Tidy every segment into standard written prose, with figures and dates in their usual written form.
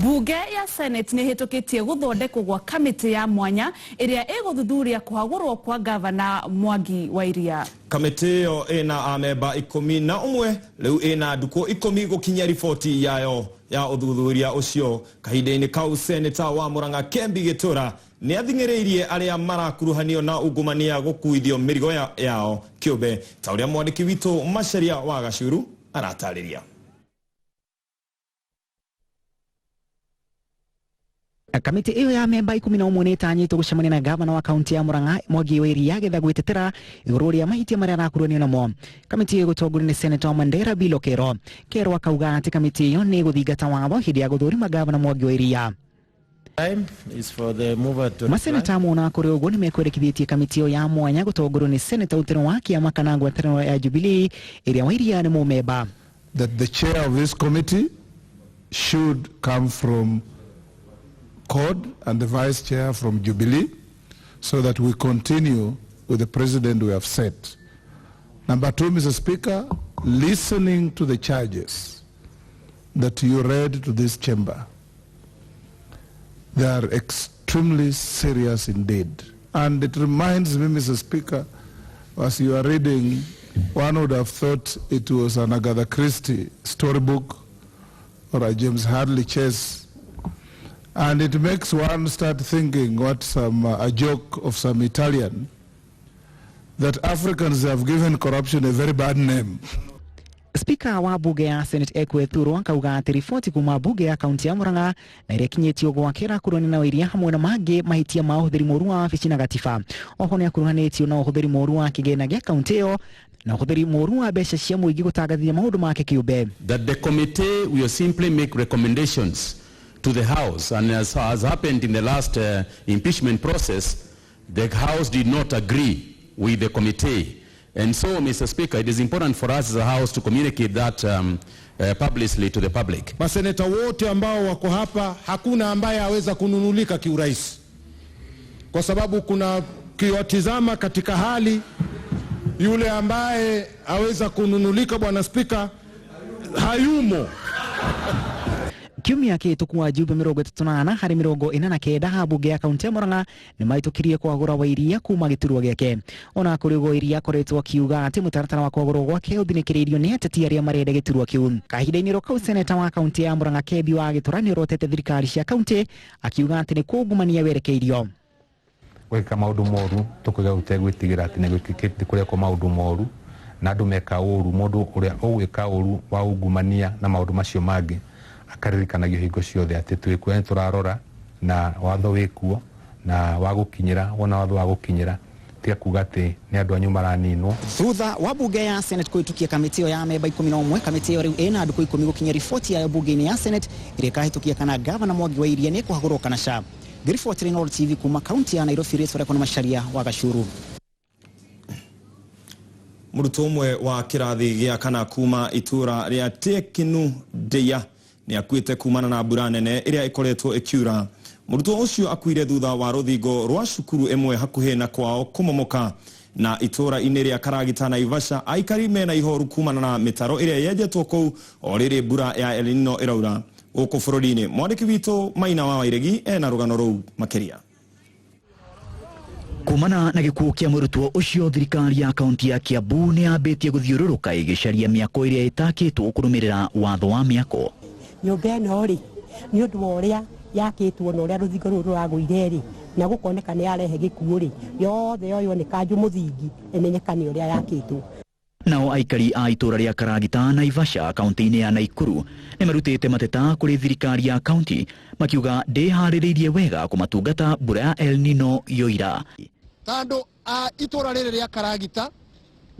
Bunge ya Senate nĩ ĩhĩtũkĩtie gũthondekwo gwa kamĩtĩ ya mwanya ĩrĩa ĩgũthuthuria kũhagũrwo kwa gavana Mwangi wa Iria. Kamĩtĩ ĩyo ĩna amemba 11 rĩu ĩna ndukũ 10 gũkinyia riboti yayo ya ũthuthuria ũcio. Kahinda-inĩ kau seneta wa Murang'a Kembi Gĩtũra nĩ athing'ĩrĩirie arĩa marakuruhanio na ungumania gũkuithio mĩrigo yao kĩũmbe, ta ũrĩa mwandĩki witũ Macharia wa Gacuru aratarĩria. Kamĩtĩ ĩyo ya memba 11 nĩ ĩtanyĩtwo gũcemania na gavana wa kaunti ya Murang'a Mwangi wa Iria getha gwĩtetera igũrũ rĩa mahĩtia marĩa arakuruhanio namo. Kamĩtĩ ĩyo ĩgũtongorio nĩ seneta wa Mandera Bill Okero. Kero akauga atĩ kamĩtĩ ĩyo nĩ ĩgũthingata watho hĩndĩ ya gũthũrima gavana Mwangi wa Iria. Maseneta mona kũrĩ ũguo nĩ mekwendekithĩtie kamĩtĩ ĩyo ya mwanya gũtongorio nĩ seneta Uteno wa kĩama kana ngwatanĩro ya Jubilee ĩrĩa wa Iria nĩ mũmemba. That the chair of this committee should come from CORD and the vice chair from Jubilee, so that we continue with the president we have set. Number two, Mr. Speaker, listening to the charges that you read to this chamber, they are extremely serious indeed. And it reminds me, Mr. Speaker, as you are reading, one would have thought it was an Agatha Christie storybook or a James Hadley Chase. And it makes one start thinking what a joke of some Italian, that Africans have given corruption a very bad name. Speaker wa bunge ya Senate Ekwe Thuro akauga atĩ riboti kuma bunge ya kaunti ya Murang'a na ĩrĩa ĩkinyĩtio gwake ĩrakuruhanio na Wairia hamwe na mangĩ mahĩtia ma ũhũthĩri mũru wa wabici na gatiba. Oho nĩ akuruhanĩtio na ũhũthĩri mũru wa kĩgĩna gĩa kaunti ĩyo na ũhũthĩri mũru wa mbeca cia mũingĩ gũtangathithia maũndũ make kĩũmbe. That the committee will simply make recommendations to the House, and as has happened in the last impeachment process, the House did not agree with the committee. And so, Mr. Speaker, it is important for us as a House to communicate that publicly to the public. Maseneta wote ambao wako hapa, hakuna ambaye aweza kununulika kiurahisi, kwa sababu kuna kiwatizama katika hali yule ambaye aweza kununulika, Bwana Spika, hayumo. Kiumia kĩhĩtũku wajumbe 34 harĩ 49 a bunge ya kaunti ya Murang'a nĩ mahĩtũkirie kwagũra Wairia kuma gĩturwa gĩake. Ona kũrĩ ũguo Wairia akoretwo akiuga atĩ mũtaratara wa kwagũrwo gwake ũthinĩkĩrĩirio nĩ ateti arĩa marenda gĩturwa kĩu. Kahinda-inĩ kau seneta wa kaunti ya Murang'a Kembi wa Gĩtũra nĩ orotete thirikari cia kaunti akiuga atĩ nĩ kũngumania werekeirio. Gwĩka maũndũ moru tũkauga ũtegwĩtigĩra atĩ nĩ kũrekwo maũndũ moru na andũ meka ũru, mũndũ ũrĩa ũgwĩka ũru wa ungumania na maũndũ macio mangĩ akaririkanagio hingo ciothe atĩ twĩkuo nĩ tũrarora na watho wĩkuo na wa gũkinyĩra, wona watho wa gũkinyĩra tiga kuga atĩ nĩ andũ anyu maraninwo. Thutha wa bunge ya Senate kũhĩtũkia kamĩtĩ ĩyo ya memba 11, kamĩtĩ ĩyo rĩu ĩna ndukũ 10 gũkinyia riboti yayo bunge-inĩ ya Senate ĩrĩa ĩkahĩtũkia kana gavana Mwangi wa Iria nĩ ekũhagũrwo kana ca. Ngĩribotĩra Inooro TV kuma kaunti ya Nairobi, rĩtwa rĩakwa nĩ Macharia wa Gacuru. Mũrutwo ũmwe wa kĩrathi gĩa kana kuma itũra rĩa Tekinu Ndeia nĩ akuĩte kumana na mbura nene ĩrĩa ĩkoretwo ĩkiura. Mũrutwo ũcio akuire thutha wa rũthingo rwa cukuru ĩmwe hakuhĩ na kwao kũmomoka. Na itũra-inĩ rĩa Karagita Naivasha aikari mena ihoru kumana na mĩtaro ĩrĩa yenjetwo kũu o rĩrĩ mbura ya El Nino ĩraura gũkũ bũrũri-inĩ. Mwandĩki witũ Maina wa Wairegi ena rũgano rũu makĩria. Kumana na gĩkuũ kĩa mũrutwo ũcio, thirikari ya kaunti ya Kiambu nĩ yambĩtie gũthiũrũrũka ĩgĩcaria mĩako ĩrĩa ĩtakĩtwo kũrũmĩrĩra watho wa mĩako. Nyũmba ĩno rĩ, nĩ ũndũ wa ũrĩa yakĩtwo na ũrĩa rũthingo rũrũ rũragũire rĩ, na gũkoneka nĩ yarehe gĩkuũ rĩ, yothe yoywo nĩ kanjũ mũthingi ĩmenyekane ũrĩa yakĩtwo. Nao aikari a itũra rĩa Karagita Naivasha kaunti-inĩ ya Nakuru nĩ marutĩte mateta kũrĩ thirikari ya kaunti makiuga ndĩharĩrĩirie wega kũmatungata mbura ya El Nino yoira. Tondũ a itũra rĩrĩ rĩa Karagita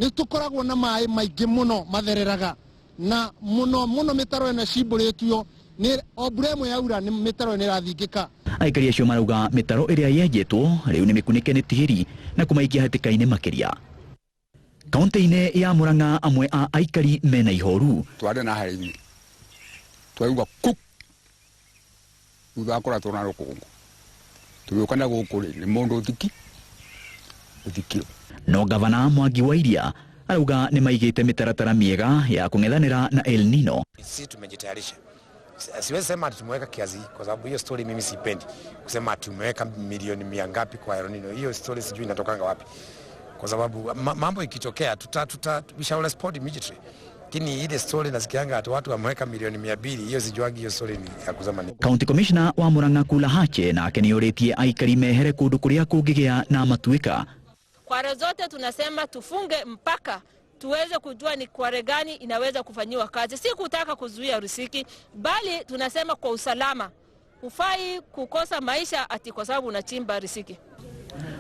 nĩ tũkoragwo na maĩ maingĩ mũno mathereraga na mũno mũno mĩtaro ĩno ĩcimbũrĩtio nĩ o mbura ĩmwe yaura nĩ mĩtaro ĩno ĩrathingĩka. Aikari acio marauga mĩtaro ĩrĩa yenjetwo rĩu nĩ mĩkunĩke nĩ tĩri na kũmaikia hatĩka-inĩ makĩria. Kaunti-inĩ ya Murang'a amwe a aikari mena ihoru. Twarĩ na harĩmi twaigua kuk thutha wa kũratwo na rũkũngũ tũgĩũka na gũkũ rĩ nĩ mũndũ ũthikio. No gavana Mwangi wa Iria arauga nĩ maigĩte mĩtaratara mĩega ya kũng'ethanĩra na El Nino. Sisi tumejitayarisha Siwezi sema ati tumeweka kiasi, kwa sababu hiyo story mimi sipendi kusema ati tumeweka milioni mia ngapi kwa El Nino. Hiyo story sijui inatokanga wapi, kwa sababu mambo ikitokea tuta we shall respond immediately. Lakini ile story nasikianga ati watu wameweka milioni 200, hiyo sijuangi hiyo story ni ya kusema ni County Commissioner wa Murang'a Kula Hache nake nĩorĩtie aikari mehere kũndũ kũrĩa kũngĩgĩa na matuĩka. Kware zote tunasema tufunge mpaka tuweze kujua ni kware gani inaweza kufanyiwa kazi. Si kutaka kuzuia riziki, bali tunasema kwa usalama. Hufai kukosa maisha ati kwa sababu unachimba riziki.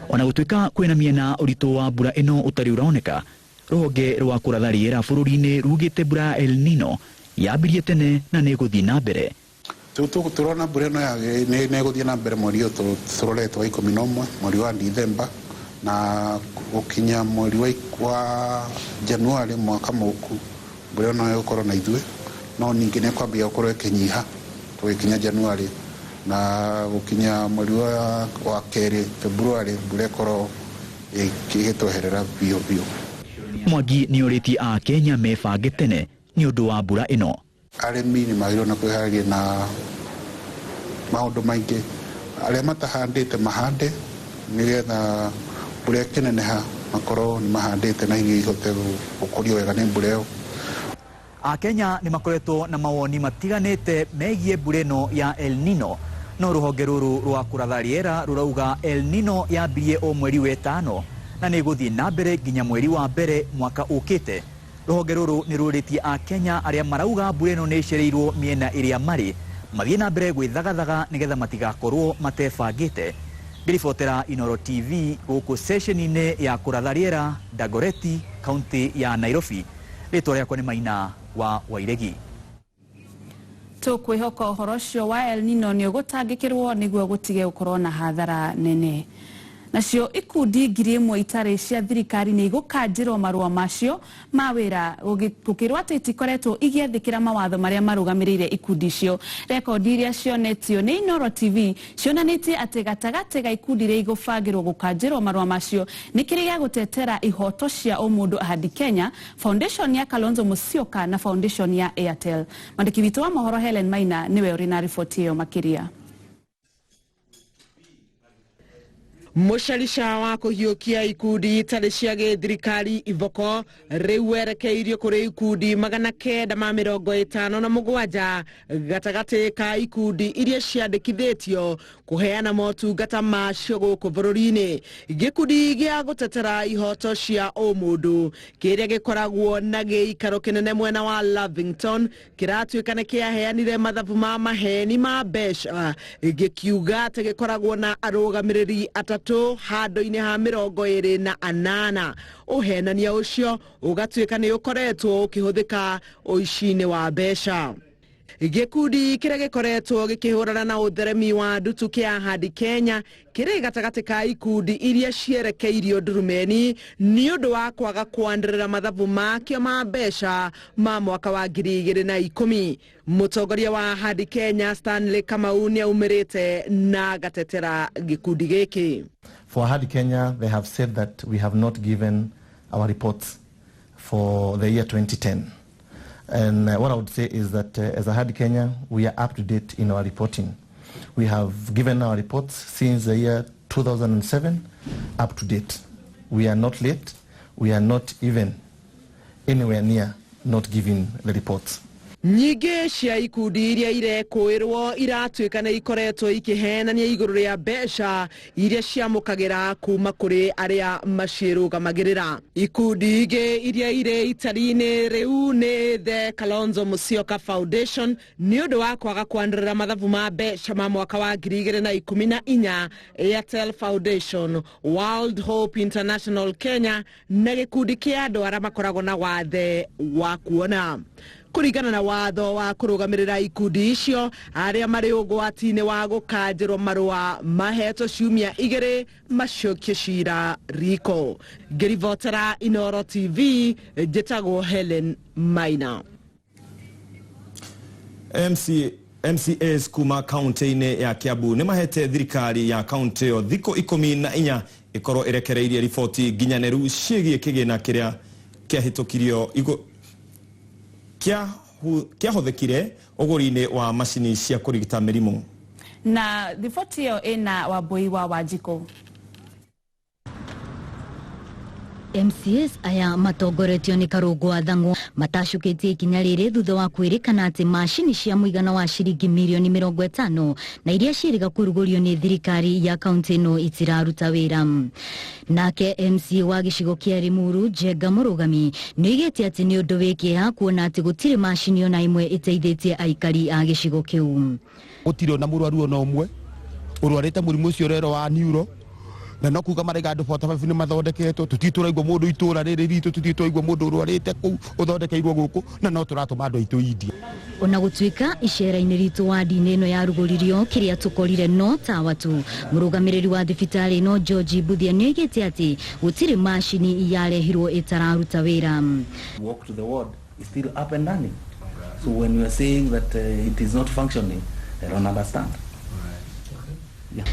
Ona gũtuĩka kwĩna mĩena ũritũ wa mbura ĩno ũtarĩ ũroneka, rũhonge rwa kũratha rĩera bũrũri-inĩ rugĩte mbura ya El Nino yambirie tene na nĩ ĩgũthiĩ na mbere. Turona mbura ĩno nĩ ĩgũthiĩ na mbere mweri ũyũ tũrorete wa 11, mweri wa Dithemba, na gũkinya mweri wa Januari mwaka mũku mbura ĩno ĩgũkorwo na ithuĩ, no ningĩ nĩ ĩkwambia gũkorwo ĩkĩnyiha tũgĩkinya Januari, na gũkinya mweri wa kerĩ Februari mbura ĩkorwo ĩgĩtweherera biũ biũ. Mwangi nĩorĩtie Akenya mebange tene nĩ ũndũ wa mbura ĩno. Arĩmi nĩ magĩrĩirwo nĩ kwĩharĩria na maũndũ maingĩ, arĩa matahandĩte mahande nĩgetha mbura ĩkĩneneha makorwo nĩ mahandĩte na irio ihote gũkũrio wega nĩ mbura ĩyo. Akenya nĩ makoretwo na mawoni matiganĩte megiĩ mbura ĩno ya El Nino, no rũhonge rũrũ rwa kũratha rĩera rũrauga El Nino yambirie o mweri wa ĩtano na nĩ ĩgũthiĩ na mbere nginya mweri wa mbere mwaka ũkĩte. Rũhonge rũrũ nĩ rũrĩtie Akenya arĩa marauga mbura ĩno nĩ ĩcereirwo mĩena ĩrĩa marĩ mathiĩ na mbere gwĩthagathaga nĩgetha matigakorwo matebangĩte. Ngĩribotera Inooro TV gũkũ ceceni-inĩ ya kũratha rĩera Dagoretti, kaunti ya Nairobi. Rĩtwa rĩakwa nĩ Maina wa Wairegi. Tũkwĩhoka ũhoro ũcio wa El Nino nĩ ũgũtangĩkĩrwo nĩguo gũtige gũkorwo na hathara nene. Nacio ikundi 1000 itarĩ cia thirikari nĩ igũkanjĩrwo marũa macio ma wĩra gũkĩrwo atĩ itikoretwo igĩathĩkĩra mawatho marĩa marũgamĩrĩire ikundi icio. Rekondi iria cionetio nĩ Inooro TV cionanĩtie atĩ gatagatĩ ga ikundi iria igũbangĩrwo gũkanjĩrwo marũa macio nĩ kĩrĩa gĩa gũtetera ihoto cia ũmũndũ Ahadi Kenya, Foundation ya Kalonzo Musyoka na Foundation ya Airtel. Mwandĩki witũ wa mohoro Helen Maina nĩwe ũrĩ na riboti ĩyo makĩria. Mũcarica wa kũhiũkia ikundi itarĩ cia gĩthirikari Ivoko rĩu werekeirio kũrĩ ikundi 957 gatagatĩ ka ikundi iria ciandĩkithĩtio kũheana motungata macio gũkũ bũrũri-inĩ. Gĩkundi gĩa gũtetera ihoto cia ũmũndũ kĩrĩa gĩkoragwo na gĩikaro kĩnene mwena wa Lavington kĩratuĩka nĩ kĩaheanire mathabu ma maheni ma mbeca gĩkiuga atĩ gĩkoragwo na arũgamĩrĩri atatũ handũ-inĩ ha 28. Ũhenania ũcio ũgatuĩka nĩ ũkoretwo ũkĩhũthĩka ũici-inĩ wa mbeca. Gĩkundi kĩrĩa gĩkoretwo gĩkĩhũrana na ũtheremi wa ndutu kĩa Ahadi Kenya kĩrĩ gatagatĩ ka ikundi iria cierekeirio ndurumeni nĩ ũndũ wa kwaga kwanĩrĩra mathabu makĩo ma mbeca ma mwaka wa 2010. Mũtongoria wa Ahadi Kenya Stanley Kamau nĩaumĩrĩte na agatetera gĩkundi gĩkĩ. For Ahadi Kenya, they have said that we have not given our reports for the year 2010. And what I would say is that as Ahadi Kenya, we are up to date in our reporting. We have given our reports since the year 2007 up to date. We are not late. We are not even anywhere near not giving the reports. Nyingĩ cia ikundi iria irekũĩrwo iratuĩka nĩ ikoretwo ikĩhenania igũrũ rĩa mbeca iria ciamũkagĩra kuma kũrĩ arĩa maciĩrũgamagĩrĩra. Ikundi ingĩ iria irĩ itari-inĩ rĩu nĩ The Kalonzo Musyoka Foundation nĩ ũndũ wa kwaga kwanĩrĩra mathabu ma mbeca ma mwaka wa 2014, Airtel Foundation, World Hope International Kenya na gĩkundi kĩa andũ arĩa makoragwo na wathe wa kuona. Kũringana na watho wa kũrũgamĩrĩra ikundi icio, arĩa marĩ ũgwati-inĩ wa gũkanjĩrwo marũa mahetwo ciumia 2 macokie cira riko. Ngĩribotera Inooro TV, njĩtagwo Helen Maina. MCAs kuma kaunti-inĩ ya Kiambu nĩ mahete thirikari ya kaunti ĩyo thikũ 14 ĩkorwo ĩrekereirie riboti nginyanĩru ciĩgiĩ kĩgĩna kĩrĩa kĩahĩtũkirio kĩahũthĩkire ũgũri-inĩ wa macini cia kũrigita mĩrimũ. Na riboti ĩyo ĩna Wambui wa Wanjikũ. MCAs aya matongoretio nĩ Karũngũ wa Thang'wa matacũkĩtie ikinya rĩrĩ thutha wa kwĩrĩkana atĩ macini cia mũigana wa ciringi mirioni 50 na iria ciĩrĩga kũrugũrio nĩ thirikari ya kaunti ĩno itiraruta wĩra. Nake MCA wa gĩcigo kĩa Limuru Njenga Mũrũgami nĩoigĩte atĩ nĩ ũndũ wĩ kĩeha kuona atĩ gũtirĩ macini ona ĩmwe ĩteithĩtie aikari a gĩcigo kĩu. Gũtirĩ ona mũrwaru ona ũmwe ũrwarĩte mũrimũ ũcio rero wa neuro, na no kuga maraiga andũ 45 nĩ mathondeketwo, tũtirĩ tũraigua mũndũ itũra rĩrĩ ritũ, tũtirĩ tũraigua mũndũ ũrwarĩte kũu ũthondekeirwo gũkũ, na no tũratũma andũ aitũ India. Ona gũtuĩka icera-inĩ ritũ wadi-inĩ ĩno ya rugũririo kĩrĩa tũkorire no tawa tu, mũrũgamĩrĩri wa thibitarĩ ĩno George Mbuthia nĩoigĩte atĩ gũtirĩ macini yarehirwo ĩtararuta wĩra. Walk to the ward is still up and running. So when we are saying that it is not functioning, I don't understand.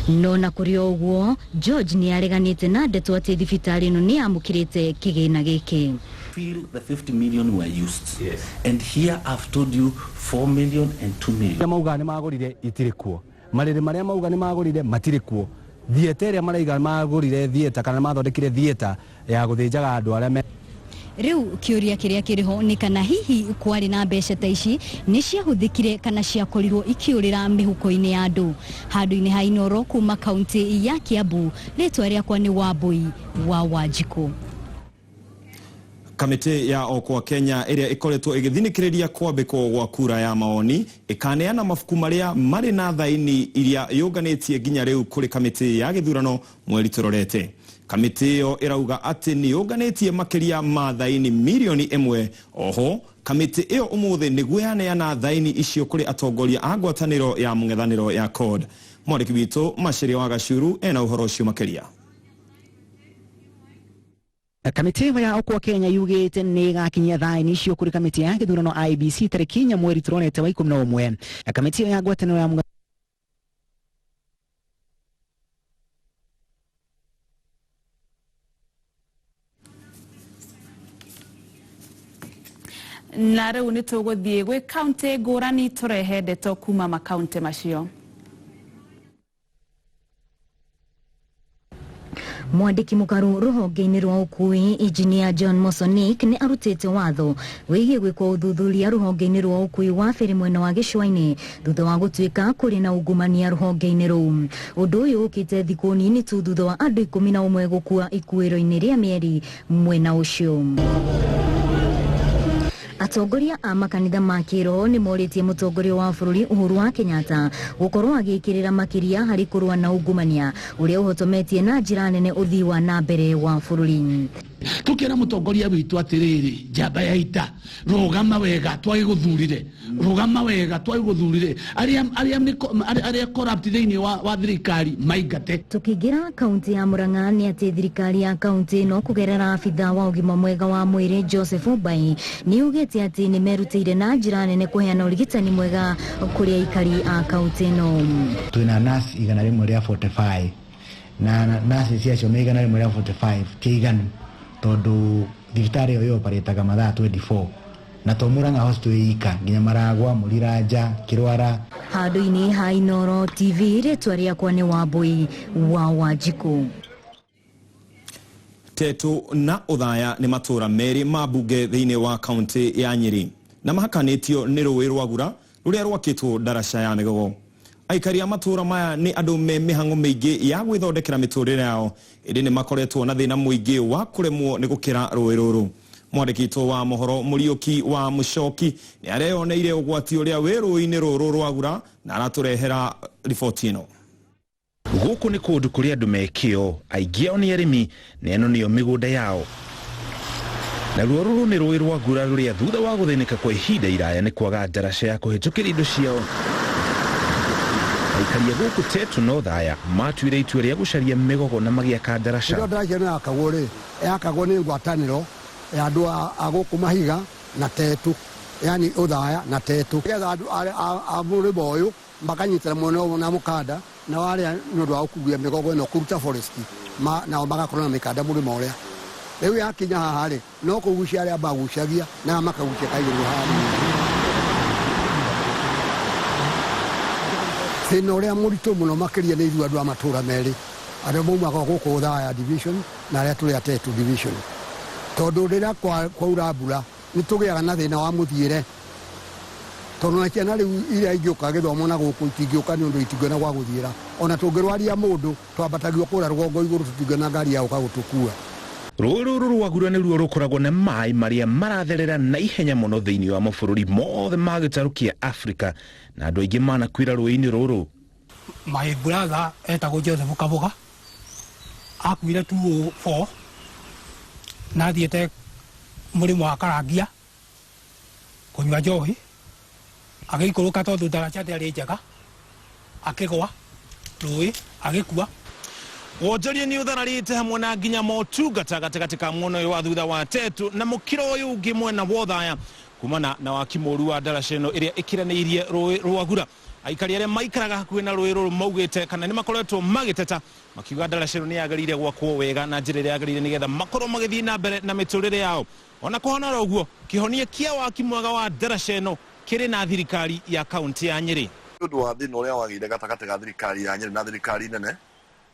No na kũrĩ o ũguo, George nĩ areganĩte na ndeto atĩ thibitarĩ ĩno nĩ yamũkĩrĩte kĩgĩna gĩkĩ. Feel the 50 million were used. Yes. And here I've told you 4 million and 2 million. Arĩa mauga nĩ magũrire itirĩ kuo. Marĩrĩ marĩa mauga nĩ magũrire matirĩ kuo. Theatre ĩrĩa maraiga magũrire theatre kana mathondekire theatre ya gũthĩnjaga andũ arĩa me Rĩu kĩũria kĩrĩa kĩrĩ ho nĩ kana hihi kwarĩ na mbeca ta ici nĩ ciahũthĩkire kana ciakorirwo ikĩũrĩra mĩhuko-inĩ ya andũ. Handũ-inĩ ha Inooro kuma kaunti ya Kiambu, rĩtwa rĩakwa nĩ Wambui wa Wanjikũ. Kamĩtĩ ya Okoa Kenya ĩrĩa ĩkoretwo ĩgĩthinĩkĩrĩria kwambĩkwo gwa kura ya maoni ĩkaneana mabuku marĩa marĩ na thaini iria yũnganĩtie nginya rĩu kũrĩ kamĩtĩ ya gĩthurano mweri tũrorete. Kamĩtĩ ĩyo ĩrauga atĩ nĩ yũnganĩtie makĩria ma thaini mirioni 1. Oho kamĩtĩ ĩyo ũmũthĩ nĩguo yaneana thaini icio kũrĩ atongoria a ngwatanĩro ya mũng'ethanĩro ya CORD. Mwandĩki witũ Maceria wa Gacuru ena ũhoro ũcio makĩria. Kamĩtĩ ĩyo ya Okoa Kenya yugĩte nĩ ĩgakinyia thaini icio kũrĩ kamĩtĩ ya gĩthurano IEBC tarĩki 4 mweri tũronete wa 11. Kamĩtĩ ĩyo ya ngwatanĩro ya Na rĩu nĩ tũgũthiĩ gwĩ kaunti ngũrani tũrehe ndeto kuma makaunti macio. Mwandĩki mũkaru rũhonge-inĩ rwa ũkui Engineer John Mosonik nĩ arutĩte watho wĩgiĩ gwĩkwo ũthuthuria rũhonge-inĩ rwa ũkui wa ferry mwena wa gĩcũa-inĩ thutha wa gũtuĩka kũrĩ na ungumania rũhonge-inĩ rũu. Ũndũ ũyũ ũkĩte thikũ nini tu thutha wa andũ 11 gũkua ikuĩro-inĩ rĩa mĩeri mwena ũcio. Atongoria a makanitha ma kĩroho nĩ morĩtie mũtongoria wa bũrũri Uhuru wa Kenyatta gũkorwo agĩkĩrĩra makĩria harĩ kũrũa na ungumania ũrĩa ũhotometie na njĩra nene ũthii wa na mbere wa bũrũri. Tukĩra mũtongoria witũ atĩrĩrĩ, njamba ya ita, rũgama wega twagĩgũthurire, rũgama wega twagĩgũthurire, arĩa corrupt thĩinĩ wa thirikari maingate. Tukĩingĩra kaunti ya Murang'a nĩ atĩ thirikari ya kaunti ĩno kũgerera abitha wa ũgima mwega wa mwĩrĩ Joseph Mbai nĩ yugĩte atĩ nĩ merutĩire na njĩra nene kũheana ũrigitani mwega kũrĩ aikari a kaunti ĩno. Twĩna nurse 145 na nurse ciacio nĩ 145 ti iganu tondũ thibitarĩ ĩyo yoparĩtaga mathaa 24 na to Murang'a Hospital ika nginya Maragwa, Mũriranja, Kĩrwara. Handũ-inĩ ha Inooro TV rĩtwa rĩakwa nĩ Wambui wa Wanjikũ. Tetu na Othaya nĩ matũra merĩ ma mbunge thĩinĩ wa kaunti ya Nyĩrĩ na mahakanĩtio nĩ rũĩ rwa Gura rũrĩa rwakĩtwo ndaraca ya Mĩgogo. Aikari a matũra maya nĩ andũ me mĩhang'o mĩingĩ ya gwĩthondekera mĩtũrĩre yao, ĩndĩ nĩ makoretwo na thĩna mũingĩ wa kũremwo nĩ gũkĩra rũĩ rũrũ. Mwandĩki witũ wa mohoro Mũriũki wa Mũcoki nĩ areyoneire ũgwati ũrĩa wĩ rũĩ-inĩ rũrũ rwa Gura na aratũrehera riboti ĩno. Gũkũ nĩ kũndũ kũrĩa andũ me kĩo, aingĩ ao nĩ arĩmi na ĩno nĩyo mĩgũnda yao. Naruo rũrũ nĩ rũĩ rwa Gura rũrĩa thutha wa gũthĩnĩka kwa ihinda iraya nĩ kwaga ndaraca ya kũhĩtũkĩra indo ciao. Aikari a gũkũ Tetu na Othaya matuire itua rĩa gũcaria mĩgogo na magĩaka ndaraca. Rĩrĩa ndaraca ĩno yakagwo rĩ, yakagwo nĩ ngwatanĩro ya andũ a gũkũ Mahiga na Tetu, yani Othaya na Tetu, nĩgetha andũ a mũrĩmo ũyũ makanyitana mwena ũmwe na mũkanda, na warĩa nĩ ũndũ wa gũkuia mĩgogo ĩno kũruta forest, nao magakorwo na mĩkanda mũrĩmo ũrĩa. Rĩu yakinya haha rĩ, no kũgucia arĩa magucagia na makagucia kaigũrũ haha. Thĩna ũrĩa mũritũ mũno makĩria nĩ ithuĩ andũ a matũra merĩ arĩa maumaga gũkũ Othaya division na arĩa tũrĩ a Tetu division, tondũ rĩrĩa kwaura mbura nĩ tũgĩaga na thĩna wa mũthiĩre, tondũ na ciana rĩu iria ingĩũka gĩthomo na gũkũ itingĩũka nĩ ũndũ itingĩona gwa gũthiĩra. Ona tũngĩrwaria mũndũ twambatagio kũrĩa rũgongo igũrũ, tũtingĩona ngari ya gũka gũtũkua. Rũĩ rũrũ rwa Gura nĩruo rũkoragwo na maĩ marĩa maratherera na ihenya mũno thĩinĩ wa mabũrũri mothe ma gĩtarũ kĩa Afrika, na andũ aingĩ manakuĩra rũĩ-inĩ rũrũ. My brother etagwo Joseph Kabuga akuire 204 na athiĩte mũrĩmo wa Karangia kũnyua njohi, agĩikũrũka tondũ ndaraca ndĩarĩ njega, akĩgwa rũĩ agĩkua. Wonjoria nĩ ũthararĩte hamwe na nginya motungata gatagatĩ ka mwena ũyũ wa thutha wa Tetu na mũkĩra ũyũ ũngĩ mwena wa Othaya kumana na waki mũru wa ndaraca ĩno ĩrĩa ĩkiranĩirie rũĩ rwa Gura. Aikari arĩa maikaraga hakuhĩ na rũĩ rũrũ maugĩte kana nĩ makoretwo magĩteta makiuga ndaraca ĩno nĩ yagĩrĩire gwakwo wega na njĩra ĩrĩa yagĩrĩire nĩgetha makorwo magĩthiĩ na mbere na mĩtũrĩre yao. Ona kũhana oro ũguo, kĩhonia kĩa waki mwega wa ndaraca ĩno kĩrĩ na thirikari ya kaunti ya Nyĩrĩ. Nĩ ũndũ wa thĩna ũrĩa wagĩire gatagatĩ ga thirikari ya Nyĩrĩ na thirikari nene,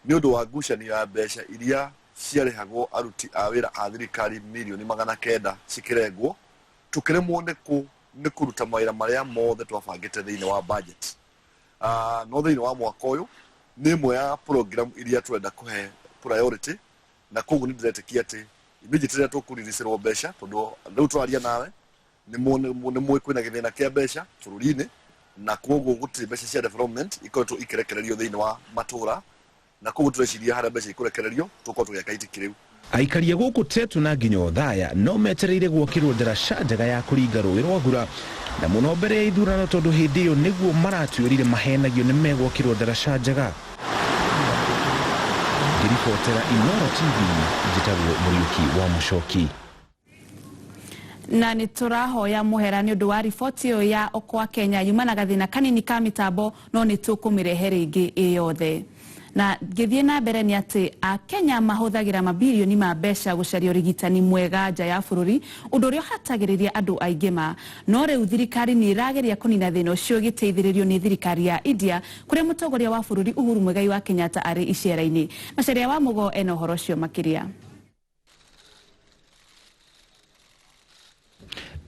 nĩ ũndũ wa ngucanio ya mbeca iria ciarĩhagwo aruti a wĩra a thirikari mirioni 900 cikĩrengwo, tũkĩremwo nĩ kũruta mawĩra marĩa mothe twabangĩte thĩinĩ wa budget. No thĩinĩ wa mwaka ũyũ nĩ ĩmwe ya program iria tũrenda kũhe priority, na koguo nĩ ndĩretĩkia atĩ immediately rĩrĩa tũkũriricĩrwo mbeca, tondũ rĩu tũraria nawe nĩ mũĩ kwĩna gĩthĩna kĩa mbeca bũrũri-inĩ, na koguo gũtirĩ mbeca cia development ikoretwo ikĩrekererio thĩinĩ wa matũra, na koguo tũreciria harĩa mbeca ikũrekererio tũkorwo tũgĩaka itiki rĩu. Aikari a gũkũ Tetu na nginya Othaya no metereire gwakĩrwo ndaraca njega ya kũringa rũĩ rwa Gura, na mũno mbere ya ithurano, tondũ hĩndĩ ĩyo nĩguo maratuĩrire mahenagio nĩ megwakĩrwo ndaraca njega. Ngĩribotera Inooro TV, njĩtagwo Mũriũki wa Mũcoki. Na nĩ tũrahoya mũhera nĩ ũndũ wa riboti ĩyo ya Okoa Kenya yumana gathĩna kanini ka mĩtambo, no nĩ tũkũmĩrehe rĩngĩ ĩ yothe. Na ngĩthiĩ na mbere nĩ atĩ Akenya mahũthagĩra mabirioni ma mbeca gũcaria ũrigitani mwega nja ya bũrũri, ũndũ ũrĩa ũhatagĩrĩria andũ aingĩ ma. No rĩu thirikari nĩ ĩrageria kũnina thĩna ũcio ĩgĩteithĩrĩrio nĩ thirikari ya India, kũrĩa mũtongoria wa bũrũri Uhuru Muigai wa Kenyatta arĩ icera-inĩ. Macharia wa Mũgo ena ũhoro ũcio makĩria.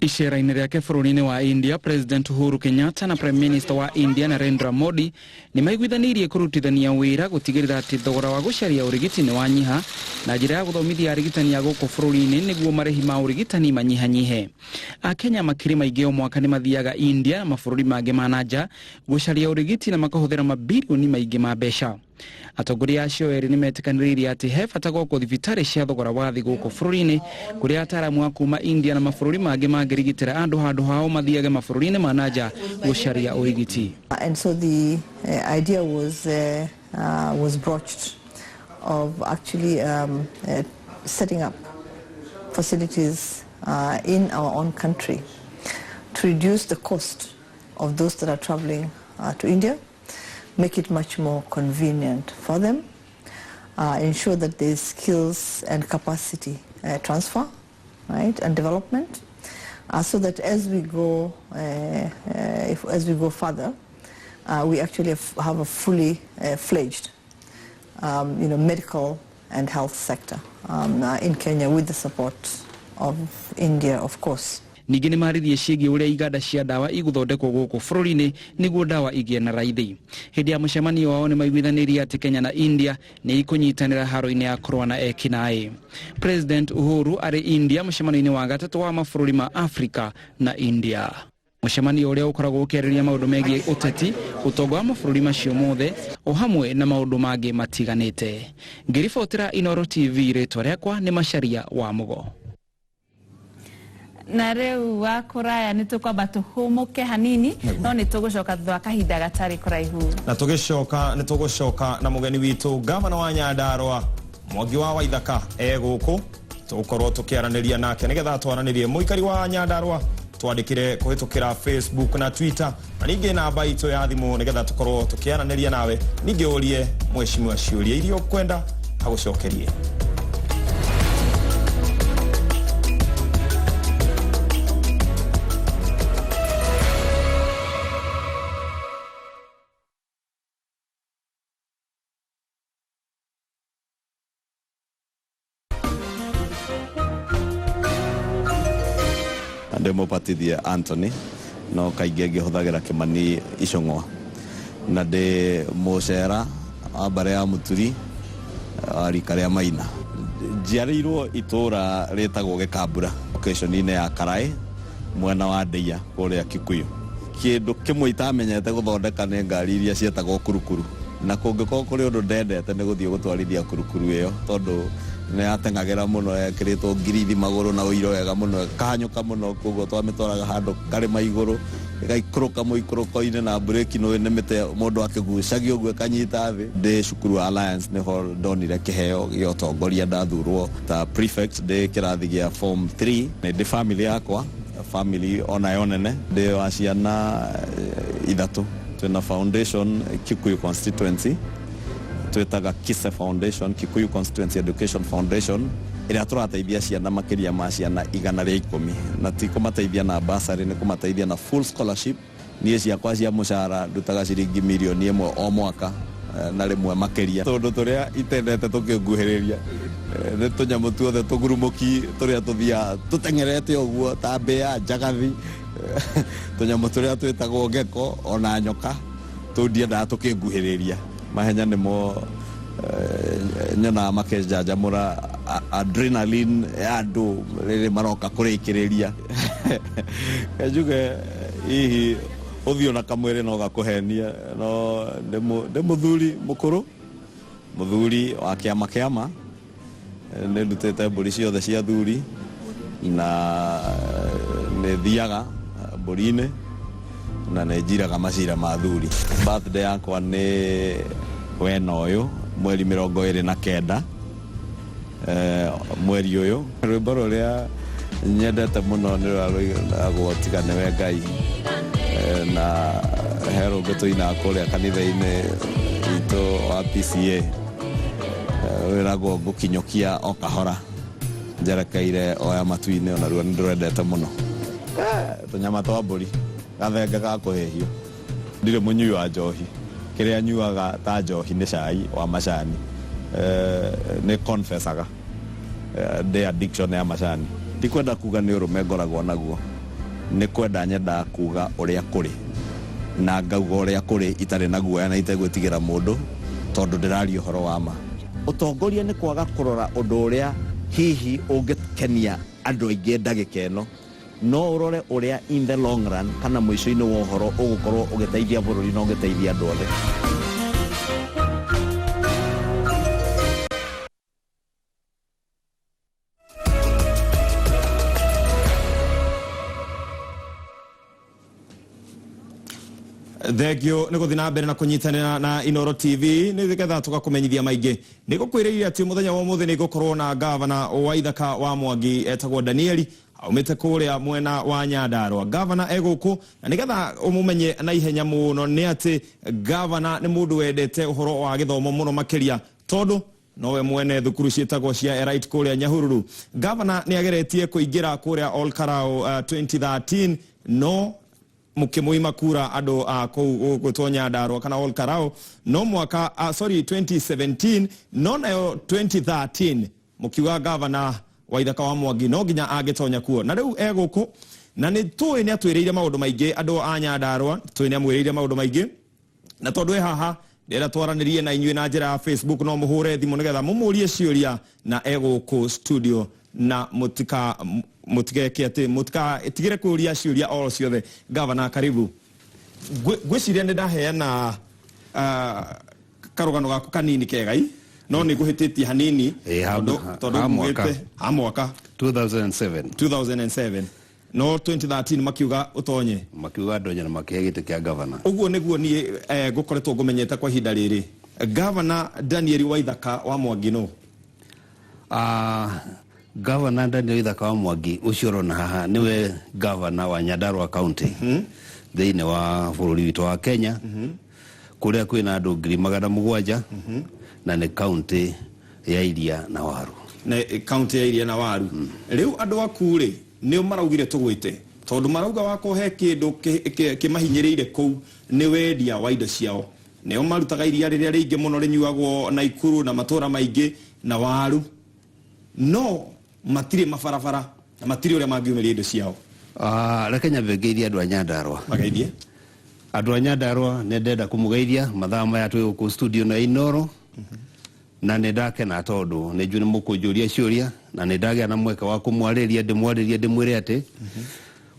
Icera-inĩ rĩake bũrũri-inĩ wa India, President Uhuru Kenyatta na Prime Minister wa India Narendra Modi nĩ maiguithanĩirie kũrutithania wĩra gũtigĩrĩra atĩ thogora wa gũcaria ũrigiti nĩ wanyiha na njĩra ya gũthomithia arigitani a gũkũ bũrũri-inĩ nĩguo marĩhi ma ũrigitani manyihanyihe. Akenya makiri maingĩ o mwaka nĩ mathiaga India na mabũrũri mangĩ ma na nja gũcaria ũrigiti na makahũthĩra mabirioni maingĩ ma mbeca. Atongoria acio erĩ nĩ metĩkanĩrĩire atĩ he bata gwakwo thibitarĩ cia thogora wa thĩ gũkũ bũrũri-inĩ, kũrĩa ataaramu a kuma India na mabũrũri mangĩ mangĩrigitĩra andũ handũ hao mathiage mabũrũri-inĩ ma na nja gũcaria ũrigiti. And so the idea was broached of actually setting up facilities in our own country to reduce the cost of those that are traveling to India, make it much more convenient for them, ensure that there's skills and capacity transfer, right, and development, so that as we go, as we go further, we actually have a fully fledged, medical and health sector in Kenya with the support of India, of course. Ningĩ nĩ maririe ciĩgiĩ ũrĩa iganda cia ndawa igũthondekwo gũkũ bũrũri-inĩ nĩguo ndawa igĩe na raithi. Hĩndĩ ya mũcemanio wao nĩ maiguithanĩirie atĩ Kenya na India nĩ ikũnyitanĩra haro-inĩ ya kũrũa na ekinaĩ. President Uhuru arĩ India mũcemanio-inĩ wa gatatũ wa mabũrũri ma Afrika na India. Mũcemanio ũrĩa ũkoragwo ũkĩarĩrĩria maũndũ megiĩ ũteti, ũtonga wa mabũrũri macio mothe, o hamwe na maũndũ mangĩ matiganĩte. Ngĩribotera Inooro TV, rĩtwa rĩakwa nĩ Macharia wa Mũgo. Na rĩu wa kũraya nĩ tũkwamba tũhũmũke hanini, no nĩ tũgũcoka thutha wa kahinda gatarĩ kũraihu. Na tũgĩcoka nĩ tũgũcoka na mũgeni witũ gavana wa Nyandarua Mwangi wa Waithaka e gũkũ, tũgũkorwo tũkĩaranĩria nake nĩgetha twaranĩrie. Mũikari wa Nyandarua twandĩkĩre kũhĩtũkĩra Facebook na Twitter, na ningĩ namba itũ ya thimũ nĩgetha tũkorwo tũkĩaranĩria nawe, ningĩ ũrie mheshimiwa ciũria iria ũkwenda agũcokerie. Ndĩ mũbatithie Anthony, no kaingĩ ngĩhũthagĩra Kĩmani Icũng'wa. Na ndĩ mũcera wa mbarĩ ya Mũturi wa rika rĩa Maina. Njiarĩirwo itũra rĩtagwo Gĩkambura, location-inĩ ya Karaĩ, mwena wa Ndeia kũrĩa Kikuyu. Kĩndũ kĩmwe itamenyete gũthondeka nĩ ngari iria ciĩtagwo kurukuru. Na kũngĩkorwo kũrĩ ũndũ ndendete nĩ gũthiĩ gũtwarithia kurukuru ĩyo, tondũ nĩ yateng'agĩra mũno, yekĩrĩtwo ngirithi magũrũ na ũiro wega mũno, ĩkahanyũka mũno, koguo twamĩtwaraga handũ karĩma igũrũ, ĩgaikũrũka mũikũrũko-inĩ na breki nĩ nĩ mĩtĩ mũndũ akĩgucagia ũguo ĩkanyita thĩ. Ndĩ cukuru wa Alliance nĩho ndonire kĩheo gĩa ũtongoria, ndathurwo ta prefect ndĩ kĩrathi gĩa form 3. Nĩ ndĩ family yakwa, family onayo nene, ndĩ wa ciana ithatũ. Twĩna foundation Kikuyu constituency, twĩtaga Kise Foundation, Kikuyu Constituency Education Foundation, ĩrĩa tũrateithia ciana makĩria ma ciana 110, na ti kũmateithia na bursary, nĩ kũmateithia na full scholarship. Niĩ ciakwa cia mũcara ndutaga ciringi mirioni 1 o mwaka, na rĩmwe makĩria. Tũndũ tũrĩa itendete tũkĩnguhĩrĩria nĩ tũnyamũ tuothe tũgurumũki tũrĩa tũthiaga tũteng'erete ũguo ta mbĩa, njagathi, tũnyamũ tũrĩa twĩtagwo ngeko ona nyoka, tũu ndiendaga tũkĩnguhĩrĩria. Mahenya nĩmo nyonaga makĩnjanjamũra adrenaline ya andũ rĩrĩ maroka kũrĩkĩrĩria. Njuge hihi ũthiũ na kamwĩrĩ no gakũhenie, no ndĩ mũthuri mũkũrũ, mũthuri wa kĩama kĩama, nĩ ndutĩte mbũri ciothe cia thuri na nĩ thiaga mbũri-inĩ na nĩ njiraga macira ma thuri. Birthday yakwa nĩ wena ũyũ mweri 29, mweri ũyũ. Rwĩmbo rũrĩa nyendete mũno nĩ rũrĩa rũinagwo Tiga Nĩwe Ngai, na he rũngĩ tũinaga kũrĩa kanitha-inĩ witũ wa PCA, rwĩragwo Ngũkinyũkia o kahora njerekeire oya matu-inĩ, onaruo nĩ ndĩrwendete mũno. Tũnyama twa mbũri, gathenge ga kũhĩhio. Ndirĩ mũnyui wa njohi, kĩrĩa nyuaga ta njohi nĩ cai wa macani. Nĩ confessaga ndĩ addiction ya macani. Ndikwenda kuga nĩ ũrũme ngoragwo naguo, nĩ kwenda nyendaga kuga ũrĩa kũrĩ, na ngauga ũrĩa kũrĩ itarĩ na guoya na itegwĩtigĩra mũndũ, tondũ ndĩraria ũhoro wa ma. Ũtongoria nĩ kwaga kũrora ũndũ ũrĩa hihi ũngĩkenia andũ aingĩ ndagĩka ĩno, no ũrore ũrĩa in the long run kana mũico-inĩ wa ũhoro ũgũkorwo ũgĩteithia bũrũri na ũgĩteithia andũ othe. Thengio nĩ gũthiĩ na mbere na kũnyitanĩra na Inooro TV nĩgetha tũgakũmenyithia maingĩ. Nĩ ngũkwĩrĩire atĩ mũthenya wa ũmũthĩ nĩ ngũkorwo na gavana wa Ithaka wa Mwangi etagwo Danieli, aumĩte kũrĩa mwena wa Nyandarua. Gavana egũkũ na nĩgetha ũmũmenye na ihenya mũno nĩ atĩ gavana nĩ mũndũ wendete ũhoro wa gĩthomo mũno makĩria, tondũ nowe mwene thukuru ciĩtagwo cia Elite kũrĩa Nyahururu. Gavana nĩ ageretie kũingĩra kũrĩa Ol Kalou 2013, no mũkĩmũima kura andũ a kũu gwĩtwo Nyandarua kana Ol Kalou, no mwaka sorry 2017, no nayo 2013 mũkiuga gavana wa Ithaka wa Mwangi no nginya angĩtonya kuo, na rĩu egũkũ na nĩ tũĩ nĩ atwĩrĩire maũndũ maingĩ andũ a Nyandarua, tũĩ nĩ amwĩrĩire maũndũ maingĩ, na tondũ e haha ndĩrenda twaranĩrie na inyuĩ na njĩra ya Facebook, no mũhũre thimũ nĩgetha mũmũrie ciũria, na egũkũ studio na mũtika mũtigeke atĩ mũtigatigĩre kũria ciũria o ciothe. Gavana, karibu. Ngwĩciria nĩ ndaheana karũgano gaku kanini kegai, no nĩ ngũhĩtĩtie hanini tondũ ha mwaka. ngugĩte ha mwaka 2007. 2007, no 2013 makiuga ũtonye, makiuga ndonye na makĩhe gĩtĩ kĩa gavana. Ũguo nĩguo niĩ ngũkoretwo ngũmenyete kwa ihinda rĩrĩ. Gavana Daniel Waithaka wa Mwangi no Gavana Daniel Waithaka wa Mwangi ũcio ũrona haha nĩwe gavana wa Nyandarua County thĩinĩ wa bũrũri witũ wa Kenya, kũrĩa kwĩna andũ 700,000, na nĩ county ya Iria na Waru. Na county ya Iria na Waru. Rĩu andũ aku rĩ nĩo maraugire tũgwĩte, tondũ marauga wakwo he kĩndũ kĩmahinyĩrĩire kũu nĩ wendia wa indo ciao. Nĩo marutaga iria rĩrĩa rĩingĩ mũno rĩnyuagwo Naikuru na matũra maingĩ na waru, no matirĩ mabarabara na matirĩ ũrĩa mangiumĩria indo ciao. Reke nyambe ngeithie andũ a Nyandarua. Mageithie. Andũ a Nyandarua nĩ ndenda kũmũgeithia mathaa maya twĩ gũkũ studio na Inoro. Na nĩ ndakena tondũ nĩ njũĩ nĩ mũkũnjũria ciũria na nĩ ndagĩa na mweke wa kũmwarĩria ndĩmwarĩrie ndĩmwĩre atĩ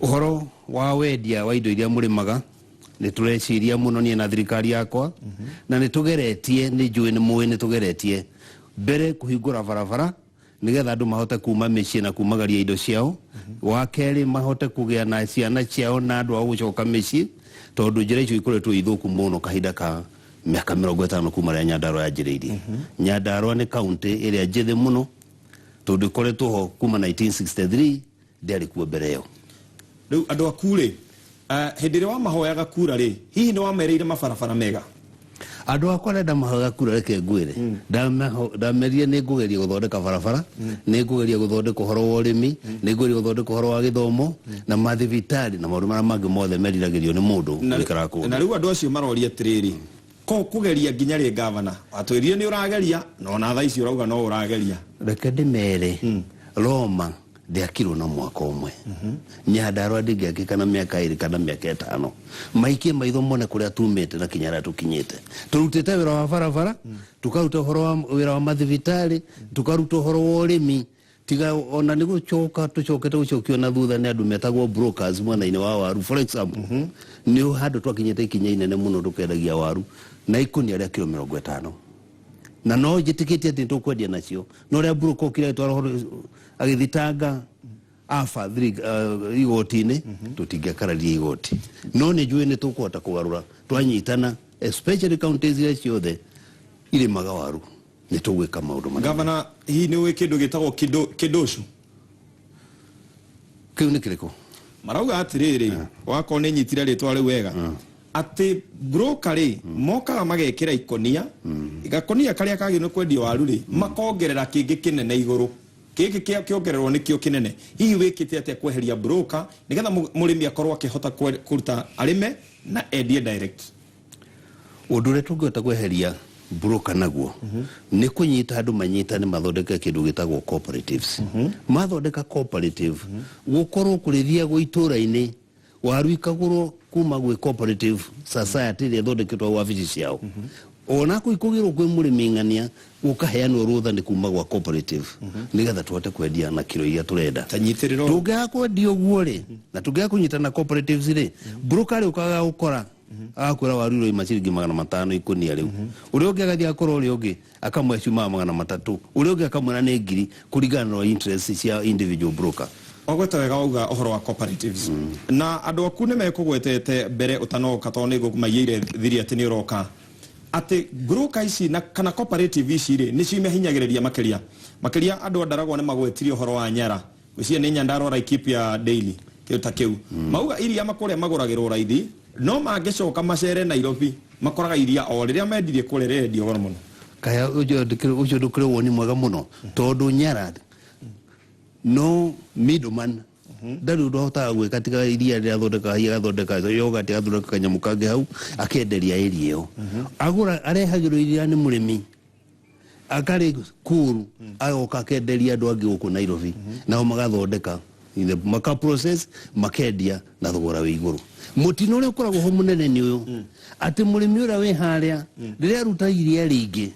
ũhoro wa wendia wa indo iria mũrĩmaga nĩ tũreciria mũno niĩ na thirikari yakwa na nĩ tũgeretie nĩ njũĩ nĩ mũĩ nĩ tũgeretie mbere kũhingũra barabara nĩgetha andũ mahote kuma mĩciĩ na kumagaria indo ciao. Wa kerĩ mahote kũgĩa na ciana ciao na andũ ao gũcoka mĩciĩ tondũ njĩra icio ikoretwo ithũku mũno kahinda ka mĩaka 50 kuma rĩrĩa Nyandarua yanjĩrĩirie. Nyandarua nĩ kaunti ĩrĩa njĩthĩ mũno tondũ ĩkoretwo ho kuma 1963 ndĩarĩ kuo mbere ĩyo. Rĩu andũ aku rĩ, hĩndĩ ĩrĩa wamahoyaga kura rĩ, hihi nĩ wamerĩire mabarabara mega? Andũ akwa arĩa ndamahoyaga kura reke ngwĩre, ndamerire nĩ ngũgeria gũthondeka barabara, nĩ ngũgeria gũthondeka ũhoro wa ũrĩmi, nĩ ngũgeria gũthondeka ũhoro wa gĩthomo na mathibitarĩ na maũndũ marĩa mangĩ mothe meriragĩrio nĩ mũndũ gũikara kũndũ. Na rĩu andũ acio maroria atĩrĩrĩ, ko kũgeria nginya rĩ gavana? Watwĩrire nĩ ũrageria na ona thaa ici ũrauga no ũrageria. Reke ndĩmere, Roma ndĩakirwo na mwaka ũmwe. Nyandarua ndĩngĩakĩka na mĩaka 2 kana mĩaka 5. Maikie maitho mone kũrĩa tumĩte na kinya harĩa tũkinyĩte. Tũrutĩte wĩra wa barabara, tũkaruta ũhoro wa wĩra wa mathibitarĩ, tũkaruta ũhoro wa ũrĩmi. Tiga ona nĩ gũcoka tũcokete gũcokio na thutha nĩ andũ metagwo brokers mwena-inĩ wa waru. For example, nĩ handũ twakinyĩte ikinya inene mũno tũkendagia waru na ikũnia rĩa kiro 50. Na no njĩtĩkĩtie atĩ nĩtũkwendia nacio. No ũrĩa broker okire agĩtwara ũhoro agĩthitanga afa igoti-inĩ, tũtingĩakararia igoti. No nĩ njũĩ nĩ tũkũhota kũgarũra twanyitana, especially counties iria ciothe irĩmaga waru, nĩ tũgwĩka maũndũ manene. Gavana, hihi nĩ ũĩ kĩndũ gĩtagwo kĩndũcu? Kĩu nĩ kĩrĩkũ? Marauga atĩrĩrĩ, wakorwo nĩ nyitire rĩtwa rĩu wega, atĩ broker rĩ mokaga magekĩra ikonia, gakonia karĩa kagĩrĩirwo nĩ kwendio waru rĩ, makongerera kĩngĩ kĩnene igũrũ. Gĩkĩ kĩongererwo nĩkĩo kĩnene. Hihi wĩkĩte atĩa kweheria broker nĩgetha mũrĩmi akorwo akĩhota kũruta arĩme na endie direct? Ũndũ ũrĩa tũngĩhota kweheria broker naguo nĩ kũnyita andũ manyitane mathondeke kĩndũ gĩtagwo cooperatives. Mathondeka cooperative, gũkorwo kũrĩthiagwo itũra-inĩ waru ikagũrwo kuma gwĩ cooperative society ĩrĩa ĩthondeketwo wabici ciao. Ona kũu ikũgĩrwo kwĩ mũrĩmi ng'ania gũkaheanwo rũtha nĩ kuma gwa cooperative nĩgetha tũhote kwendia na kiro iria tũrenda. Tũngĩaga kwendia ũguo rĩ, na tũngĩaga kũnyitana cooperatives rĩ, broker rĩ ũkaga gũkora agakwĩra waru ĩroima ciringi 500 ikũnia rĩu. Ũrĩa ũngĩ agathiĩ akora ũrĩa ũngĩ akamwe ciumaga 300, ũrĩa ũngĩ akamwĩra nĩ 1000 kũringana na interest cia individual broker. Wagweta wega wauga ũhoro wa cooperatives. Na andũ aku nĩ mekũgwetete mbere ũtanoka tondũ nĩ ngũmaiyĩire thiri atĩ nĩ ũroka. Atĩ broker ici na kana cooperative ici rĩ nĩcio imehinyagĩrĩria makĩria. Makĩria andũ a Ndaragwa nĩ magwetirie ũhoro wa Nyara. Ngwĩciria nĩ Nyandarua Laikipia Daily kĩndũ ta kĩu. Mauga iria makũrĩa magũragĩrwo raithi no mangĩcoka macere Nairobi makoraga iria o rĩrĩa mendirie kũrĩa rĩrendio goro mũno. Kaya ũcio ndũkĩrĩ woni mwega mũno tondũ Nyara no middleman ndarĩ ũndũ ahotaga gwĩka tiga iria rĩrĩa athondekaga, hihi agathondeka yogurt, agathondeka kanyamũ kangĩ hau akenderia area ĩyo. Agũra arehagĩrwo iria nĩ mũrĩmi akarĩ kuru agoka akenderia andũ angĩ gũkũ Nairobi, nao magathondeka maka process makendia na thogora wĩ igũrũ. Mũtino ũrĩa ũkoragwo ho mũnene nĩ ũyũ atĩ mũrĩmi ũrĩa wĩ harĩa rĩrĩa aruta iria rĩingĩ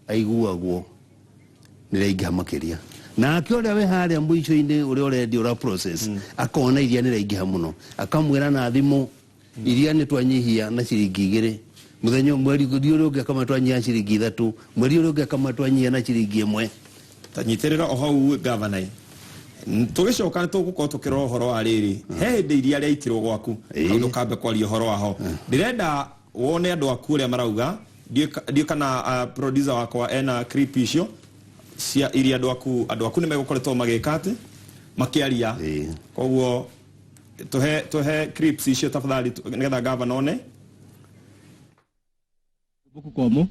aiguagwo nĩ rĩaingĩha makĩria, nake ũrĩa wĩ harĩa mũico-inĩ ũrĩa ũrendia ũra process akona iria nĩ rĩaingĩha mũno akamwĩra na thimũ iria nĩ twanyihia na ciringi 2 mũthenya mweri ũrĩa ũngĩ akamwĩra twanyihia ciringi 3 mweri ũrĩa ũngĩ akamwĩra twanyihia na ciringi 1. Tanyitĩrĩra o hau gavana, tũgĩcoka nĩ tũgũkorwo tũkĩrora ũhoro wa rĩrĩ he hĩndĩ iria rĩaitirwo gwaku hau ndũkambe kwaria ũhoro waho. Ndĩrenda wone andũ aku ũrĩa marauga, ndiũĩ kana producer wakwa ena clip icio cia iria andũ aku nĩ megũkoretwo magĩka atĩ makĩaria. Koguo tũhe clips icio tafadhali nĩgetha gavana one. Buku komo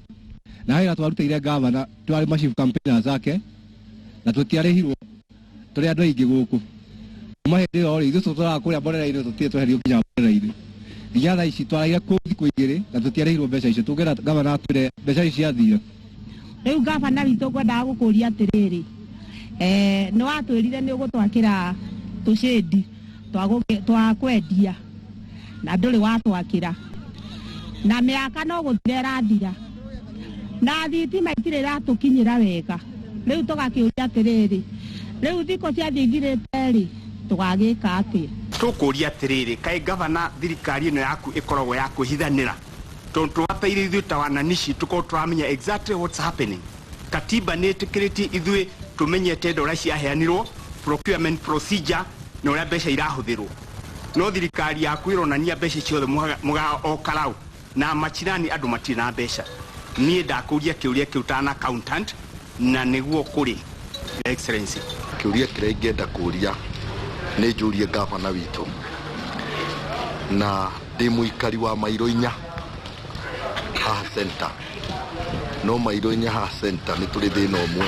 na wĩra twarutĩire gavana twarĩ massive campaigners ake na tũtiarĩhirwo tũrĩ andũ aingĩ gũkũ. Kuma hĩndĩ ĩyo rĩ, ithuĩ tũtũraga kũrĩa borera-inĩ tũtirĩ tweherio nginya borera-inĩ. Nginya thaa ici twaraire kũu thikũ 2 na tũtiarĩhirwo mbeca icio. Tũngĩra gavana atwĩre mbeca ici ciathire. Rĩu gavana witũ ngwendaga gũkũria atĩrĩrĩ, nĩ watwĩrire nĩ ũgũtwakĩra tũcĩndi Twa kwendia na ndũrĩ watwakĩra na mĩaka no gũthira ĩrathira na thitima itirĩ iratũkinyĩra wega. Rĩu tũgakĩũria atĩrĩrĩ, rĩu thikũ ciathiĩ ithirĩte rĩ, tũgagĩka atĩa? Tũkũria atĩrĩrĩ, kaĩ gavana thirikari ĩno yaku ĩkoragwo ya kwĩhithanĩra? Tondũ tũbataire ithuĩ ta wananici tũkorwo tũramenya exactly what's happening. Katiba nĩ ĩtĩkĩrĩtie ithuĩ tũmenyete indo ũrĩa ciaheanirwo, procurement procedure na ũrĩa mbeca irahũthĩrwo, no thirikari yaku ĩronania mbeca ciothe mũgaa o karau na machinani andũ matirĩ na mbeca. Niĩ ndakũria kĩũria kĩu ta an accountant, na nĩguo kũrĩ, Your Excellency. Kĩũria kĩrĩa ingĩenda kũria nĩ njũrie gavana witũ, na ndĩ mũikari wa mairo 4 haha center, no mairo 4 haha center nĩ tũrĩ thĩna ũmwe.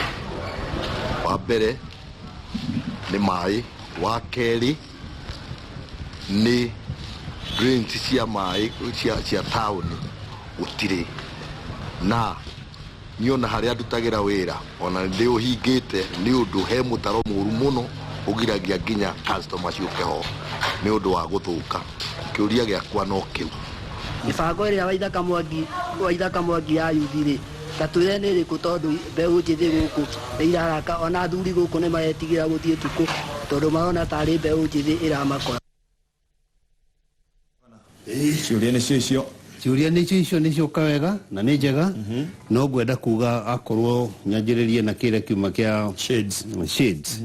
Wa mbere nĩ maĩ, wa kerĩ nĩ drains cia maĩ cia taũni gũtirĩ, na niĩ ona harĩa ndutagĩra wĩra ona nĩ ũhingĩte nĩ ũndũ he mũtaro mũru mũno ũgiragia nginya customer ciũke ho nĩ ũndũ wa gũthũka. Kĩũria gĩakwa no kĩu. Mĩbango ĩrĩa Waithaka Mwangi ya yuthi rĩ, ta twĩre nĩ ĩrĩkũ, tondũ mbeũ njĩthĩ gũkũ nĩ iraraka, ona athuri gũkũ nĩ maretigĩra gũthiĩ ũtukũ tondũ marona tarĩ mbeũ njĩthĩ ĩramakora. Ciũria nĩcio icio. Ciũria nĩcio icio, nĩ cioka wega na nĩ njega. No ngwenda kuga akorwo nyanjĩrĩrie na kĩrĩa kiuma kĩa shades, shades.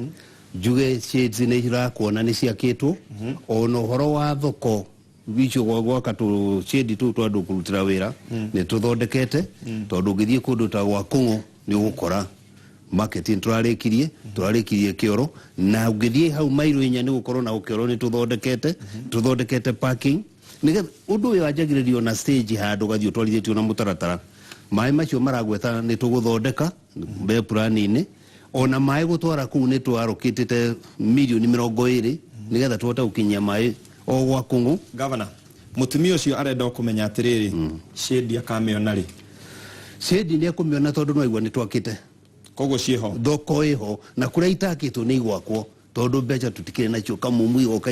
Njuge shades nĩ irakuona nĩ ciakĩtwo, ona ũhoro wa thoko icio gwaka tũ shade tũu twa andũ kũrutĩra wĩra nĩ tũthondekete, tondũ ũngĩthiĩ kũndũ ta gwa Kũng'ũ nĩ ũgũkora market nĩ tũrarĩkirie kĩoro, na ũngĩthiĩ hau mairo 4 nĩ gũkorwo na kĩoro nĩ tũthondekete parking, nĩgetha ũndũ ũyũ wanjagĩrĩrio na stage handũ ũgathiĩ ũtwarithĩtio na mũtaratara. Maĩ macio maragweta nĩ tũgũthondeka mbere purani-inĩ, ona maĩ gũtwara kũu nĩ twarũkĩtĩte mirioni 20 nĩgetha tũhote gũkinyia maĩ o gwa Kũng'ũ. Gavana, mũtumia ũcio arenda kũmenya atĩrĩrĩ, shade akamĩona rĩ? Shade nĩ ekũmĩona tondũ no aigua nĩ twakĩte. Koguo ciĩho? Thoko ĩho, na kũrĩa itakĩtwo nĩ igwakwo tondũ mbeca tũtikĩrĩ nacio, kamumu igoka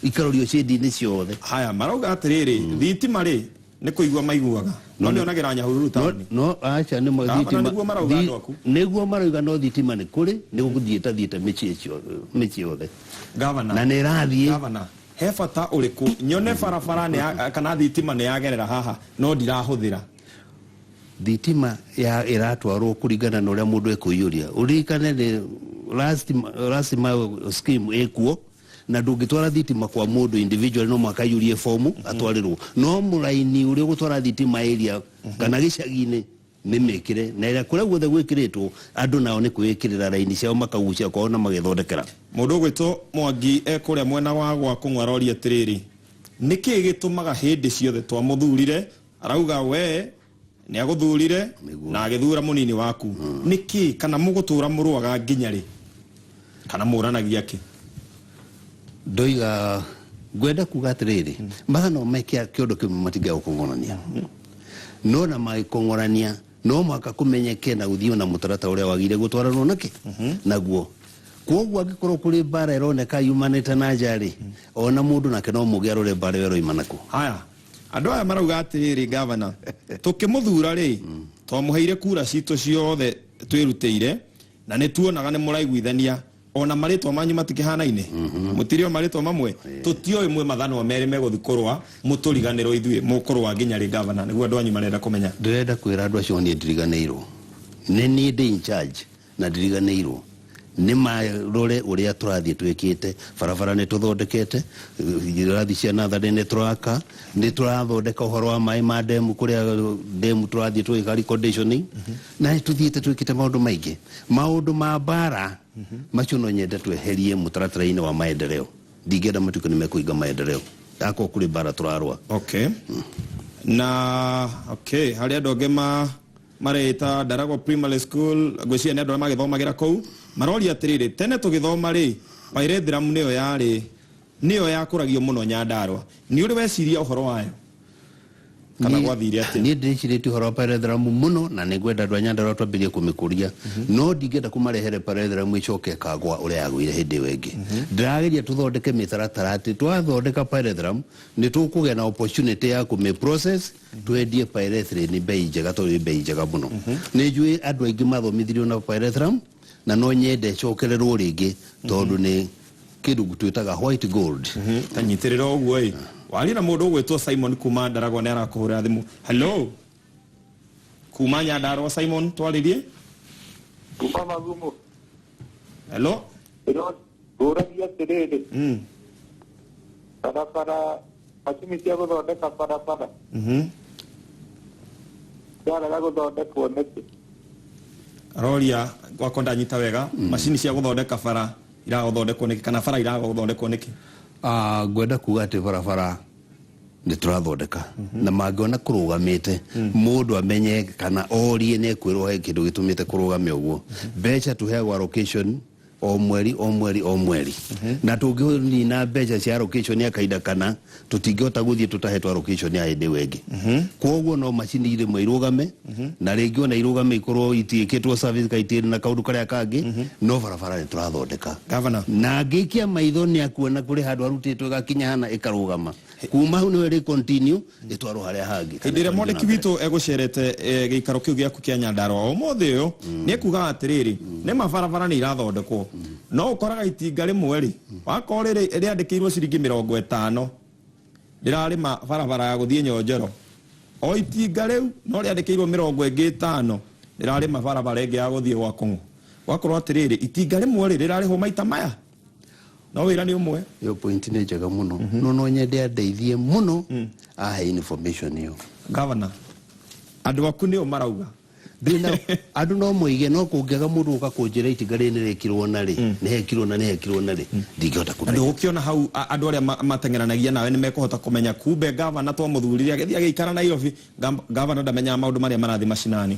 ikarorio shade-inĩ ciothe. Haya, marauga atĩrĩrĩ, thitima rĩ nĩ kũigua maiguaga, no nĩ onagĩra Nyahururu taũni. No aca nĩ Gavana, thitima nĩguo marauga andũ aku. Nĩguo marauga, no thitima nĩ kũrĩ, nĩ gũthiĩ tathiĩte mĩciĩ yothe. Gavana, Na nĩ ĩrathiĩ. Gavana, he bata ũrĩkũ nyone barabara nĩ kana thitima nĩ yagerera haha no ndirahũthĩra? Thitima ya ĩratwarwo kũringana na ũrĩa mũndũ ekũiyũria. Ũririkane nĩ last mile scheme ĩkuo, na ndũngĩtwara thitima kwa mũndũ individual, no mũhaka aiyũrie fomu atwarĩrwo. No mũraini ũrĩa ũgũtwara thitima area kana gĩcagi-inĩ nĩ mĩkĩre, na ĩrĩa kũrĩa guothe gwĩkĩrĩtwo andũ nao nĩ kwĩĩkĩrĩra raini ciao makagucia kwao na magĩthondekera. Mũndũ ũgwĩtwo Mwangi ekũrĩa mwena wa gwa Kũng'ũ aroria atĩrĩrĩ, nĩkĩ gĩtũmaga hĩndĩ ciothe twamũthurire arauga we nĩ agũthurire na agĩthura mũnini waku, nĩkĩ kana mũgũtũra mũrũaga nginya rĩ, kana mũranagia kĩ? Ndoiga ngwenda kuga atĩrĩrĩ, mathano me kĩondo kĩmwe matingĩaga gũkong'orania, no na magĩkong'orania no mũhaka kũmenyeke na gũthiĩ na mũtaratara ũrĩa wagĩrĩire gũtwaranwo nakĩ naguo. Koguo angĩkorwo kũrĩ mbara ĩroneka yumanĩte na nja rĩ, ona mũndũ nake no mũgĩ arore mbara ĩyo ĩroima nakũ. Haya, andũ aya marauga atĩrĩrĩ, gavana, tũkĩmũthura rĩ, twamũheire kura citũ ciothe twĩrutĩire, na nĩ tuonaga nĩ mũraiguithania, ona marĩtwa manyu matikĩhanaine, mũtirĩ o marĩtwa mamwe, tũtioĩ mwĩ mathanwa merĩ megũthiĩ kũrũa, mũtũriganĩrwo ithuĩ, mũkũrũa nginya rĩ, gavana? Nĩguo andũ anyu marenda kũmenya. Ndĩrenda kwĩra andũ acio niĩ ndiriganĩirwo, nĩ niĩ ndĩ in charge na ndiriganĩirwo. Nĩ marore ũrĩa tũrathiĩ twĩkĩte, barabara nĩ tũthondekete, irathi cia natharĩ nĩ tũraka, nĩ tũrathondeka ũhoro wa maĩ ma ndemu, kũrĩa ndemu tũrathiĩ tũgĩka reconditioning, na nĩ tũthiĩte twĩkĩte maũndũ maingĩ. Maũndũ ma mbara macio no nyende tweherie mũtaratara-inĩ wa maendeleo. Ndingĩenda matuĩke nĩ mekũhinga maendeleo akorwo kũrĩ mbara tũrarũa. Okay. Na okay, harĩ andũ angĩ mareita Ndaragwa Primary School, ngwĩciria nĩ andũ arĩa magĩthomagĩra kũu, maroria atĩrĩrĩ, tene tũgĩthoma rĩ, pyrethrum nĩyo yarĩ, nĩyo yakũragio mũno Nyandarua, nĩ ũrĩ weciria ũhoro wayo? Kana gwathire atĩa? Niĩ ndĩcirĩtie ũhoro wa pyrethrum mũno na nĩ ngwenda andũ a Nyandarua twambĩrĩrie kũmĩkũria, no ndingĩenda kũmarehere pyrethrum ĩcoke ĩkagwa ũrĩa yagũire hĩndĩ ĩyo ĩngĩ. Ndĩrageria tũthondeke mĩtaratara atĩ twathondeka pyrethrum nĩ tũkũgĩa na opportunity ya kũmĩ process twendie pyrethrin bei njega tondũ ĩ bei njega mũno. Nĩ njũĩ andũ aingĩ mathomithirio na pyrethrum na no nyende ĩcokererwo rĩngĩ tondũ nĩ kĩndũ twĩtaga white gold. Ta nyitĩrĩra ũguo ĩ, waria na mũndũ ũgwĩtwo Simon kuma Ndaragwa nĩ arakũhũrĩra thimũ. Hello, kuma Nyandarua. Simon, twarĩrie. Kuma Magumo. Hello. Ngũragia atĩrĩrĩ, barabara, macini cia gũthondeka barabara ciarega gũthondekwo nĩkĩ? Aroria gwakwa ndanyita wega, macini cia gũthondeka bara iraga gũthondekwo nĩkĩ, kana bara iraga gũthondekwo nĩkĩ? Ah, ngwenda kuga atĩ barabara nĩ tũrathondeka, na mangĩona kũrũgamĩte, mũndũ amenye kana orie nĩ ekwĩrwo he kĩndũ gĩtũmĩte kũrũgame ũguo. Mbeca tũheagwo allocation o mweri o mweri o mweri, na tũngĩnina mbeca cia allocation ya kahinda kana tũtingĩhota gũthiĩ tũtahetwo allocation ya hĩndĩ ĩyo ĩngĩ. Koguo no macini rĩmwe irũgame, na rĩngĩ ona irũgame ikorwo itiĩkĩtwo service ka itirĩ na kaũndũ karĩa kangĩ, no barabara nĩ tũrathondeka. Governor. Na angĩikia maitho nĩ akuona kũrĩ handũ harutĩtwo ĩgakinya hana ĩkarũgama, kuma hau nĩwe rĩ continue ĩtwarwo harĩa hangĩ. Hĩndĩ ĩrĩa mwandĩki witũ egũcerete gĩikaro kĩu gĩaku kĩa Nyandarua ũmũthĩ ũyũ, nĩ ekugaga atĩrĩrĩ, nĩ ma barabara nĩ irathondekwo, no ũkoraga itinga rĩmwe rĩ wakorwo rĩrĩ rĩandĩkĩirwo ciringi 50 rĩrarĩma barabara ya gũthiĩ Nyonjoro, o itinga rĩu no rĩandĩkĩirwo 50 rĩrarĩma barabara ĩngĩ ya gũthiĩ gwa Kũng'ũ. Gwakorwo atĩrĩrĩ, itinga rĩmwe rĩ rĩrarĩhwo maita maya, no wĩra nĩ ũmwe. Ĩyo point nĩ njega mũno, no no nyende andeithie mũno ahe information ĩyo. Governor, andũ aku nĩo marauga. Thĩna andũ no moige, no kũngĩaga mũndũ ũka kũnjĩra itinga rĩrĩ nĩ rĩkirwo na rĩ nĩ hekirwo na nĩ hekirwo na rĩ, ndingĩhota kũmenya. Ndũgũkĩona hau andũ arĩa mateng'eranagia nawe nĩ mekũhota kũmenya kumbe gavana twamũthurire agĩthiĩ agĩikara Nairobi, gavana ndamenyaga maũndũ marĩa marathiĩ macinani.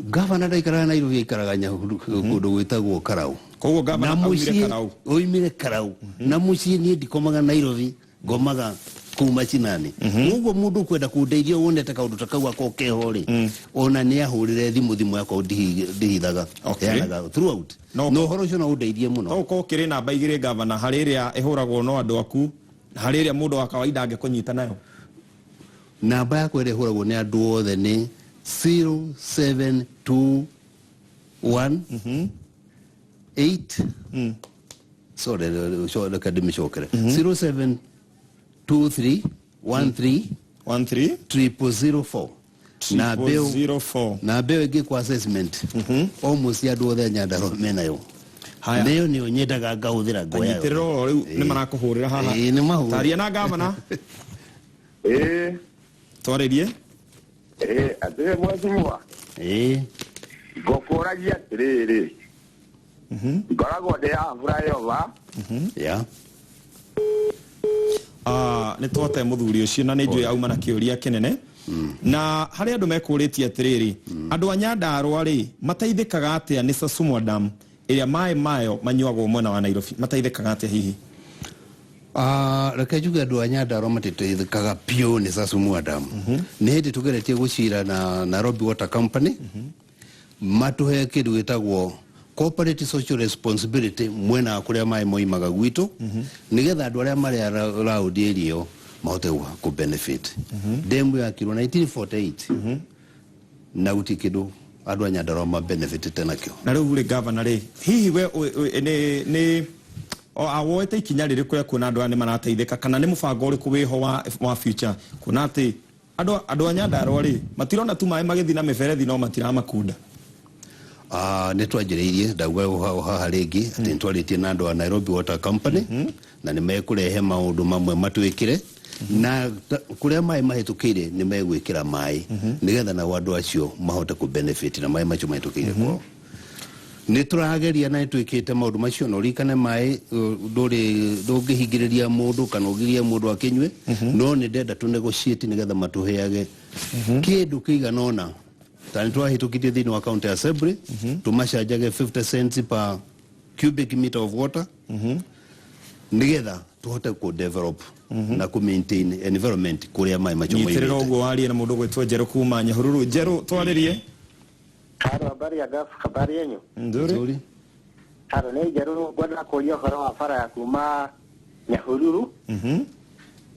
Gavana ndaikaraga Nairobi, aikaraga Nyahururu kũndũ gwĩtagwo Karau. Koguo gavana Na aumire mũciĩ- Karau. Oimire Karau, na mũciĩ niĩ ndikomaga Nairobi, ngomaga kũu macinani. Koguo mũndũ ũkwenda kũndeithia wonete kaũndũ ta kau akorwo keho rĩ, ona nĩ ahũrĩre thimũ, thimũ yakwa ndihithaga, heanaga throughout, na ũhoro ũcio no ũndeithie mũno. No ũkorwo ũkĩrĩ namba igĩrĩ, gavana, harĩ ĩrĩa ĩhũragwo no andũ aku na harĩ ĩrĩa mũndũ wa kawaida angĩkũnyita nayo. Namba yakwa ĩrĩa ĩhũragwo nĩ andũ othe nĩ 0721 8, sorry, reke ndĩmĩcokere, 0723 13 13 0004. Na mbeo 004. Na mbeo ĩngĩ kwa assessment, almost andũ othe a Nyandarua menayo. Haya. Nĩyo nĩyo nyendaga ngahũthĩra ngoya. Anyitĩrĩra oro rĩu nĩ marakũhũrĩra haha. Ĩĩ, nĩ mahũra. Taria na gavana. Ĩĩ. Twarĩrie. Ĩĩ, atĩrĩ mheshimiwa. Ĩĩ. Ngũkũragia atĩrĩrĩ, ngoragwo ndĩ haha flyover. Ya. Ah, nĩ twate mũthuri ũcio na nĩ njũĩ auma na kĩũria kĩnene, na harĩ andũ mekũrĩtie atĩrĩrĩ, andũ a Nyandarua rĩ mateithĩkaga atĩa nĩ Sasumwa Dam ĩrĩa maĩ mayo manyuagwo mwena wa Nairobi? Mateithĩkaga atĩa hihi? Ah, reke njuge andũ a Nyandarua matiteithĩkaga piũ nĩ Sasumua Dam. Nĩ hĩndĩ tũgeretie gũcira na Nairobi Water Company matũhe kĩndũ gĩtagwo corporate social responsibility mwena wa kũrĩa maĩ moimaga gwitũ, nĩgetha andũ arĩa marĩ around area ĩyo mahote kũ benefit. Demu yakirwo 1948 na gũtirĩ kĩndũ andũ a Nyandarua ma benefitĩte nakĩo. Na rĩu rĩ, gavana rĩ, hihi we nĩ woete ikinya rĩrĩkũ rĩa kuona andũ aya nĩ marateithĩka, kana nĩ mũbango ũrĩkũ wĩho wa future kuona atĩ andũ a Nyandarua rĩ matirona tu maĩ magĩthiĩ na mĩberethi no matiramakunda? Ah, nĩ twanjĩrĩirie, ndauga haha rĩngĩ atĩ nĩ twarĩtie na andũ a Nairobi Water Company na nĩ mekũrehe maũndũ mamwe matwĩkĩre na kũrĩa maĩ mahĩtũkĩire nĩ megwĩkĩra maĩ nĩgetha nao andũ acio mahote kũ benefit na maĩ macio mahĩtũkĩire kwao. Nĩ tũrageria na nĩ twĩkĩte maũndũ macio, na ũririkane maĩ ndũrĩ ndũngĩhingĩrĩria mũndũ kana ũgirie mũndũ akĩnyue, no nĩ ndenda tũ negotiate nĩgetha matũheage kĩndũ kĩigana ũna ta nĩ twahĩtũkirie thĩinĩ wa county assembly, tũmacanjage 50 cents per cubic meter of water nĩgetha Tũhote kũ develop na kũ maintain environment kũrĩa maĩ macio Nyitĩrĩra moimĩte. Ũguo warie na mũndũ ũgwĩtwo Njerũ kuma Nyahururu. Njerũ, twarĩrie. Haro, habari ya Gaf, habari yenyu? Nzuri. Haro, nĩ Njerũ, ngwenda kũria ũhoro wa bara ya kuma Nyahururu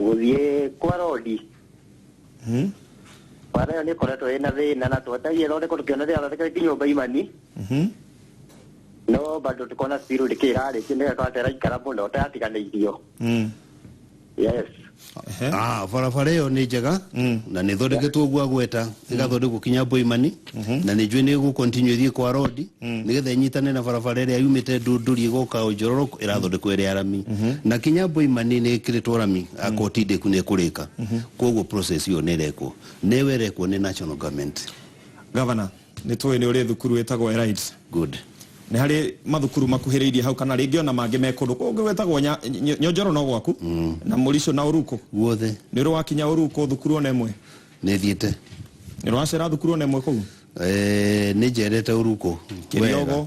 gũthiĩ kwa Rodi. Bara ĩyo nĩ ĩkoretwo ĩna thĩna na twetagia ĩthondekwo, tũkĩona ĩrathondeka nginya Imani, no bado tukona still ndĩkĩ ĩrarĩkio, nĩgetha twatera mũno tayatiganĩirio. Yes. Ah, barabara ĩyo nĩ njega na nĩ thondeketwo ũguo agweta, ĩgathondekwo kinya Boimani, na nĩ njũĩ nĩ ĩgũ continue ĩthiĩ kwa rodi nĩgetha ĩnyitane na barabara ĩrĩa yumĩte Ndũndũri ĩgoka Njororo, ĩrathondekwo ĩrĩ ya rami, na kinya Boimani nĩ ĩkĩrĩtwo rami akoti ndĩku nĩ ĩkũrĩka. Koguo process ĩyo nĩ ĩrekwo, nĩwe ĩrekwo nĩ national government. Governor, nĩ tũĩ nĩ ũrĩ thukuru wĩtagwo Elite. Good. Nĩ harĩ mathukuru makuhĩrĩirie hau kana rĩngĩ ona mangĩ me kũndũ kũngĩ gwĩtagwo Nyonjoro no gwaku na Mũrico na Ũruku? Guothe. Nĩ ũrĩ wakinya Ũruku thukuru ona ĩmwe? Nĩ thiĩte. Nĩ ũrĩ wacera thukuru ona ĩmwe kũu? Nĩ njerete Ũruku. Kĩriogo? Wega.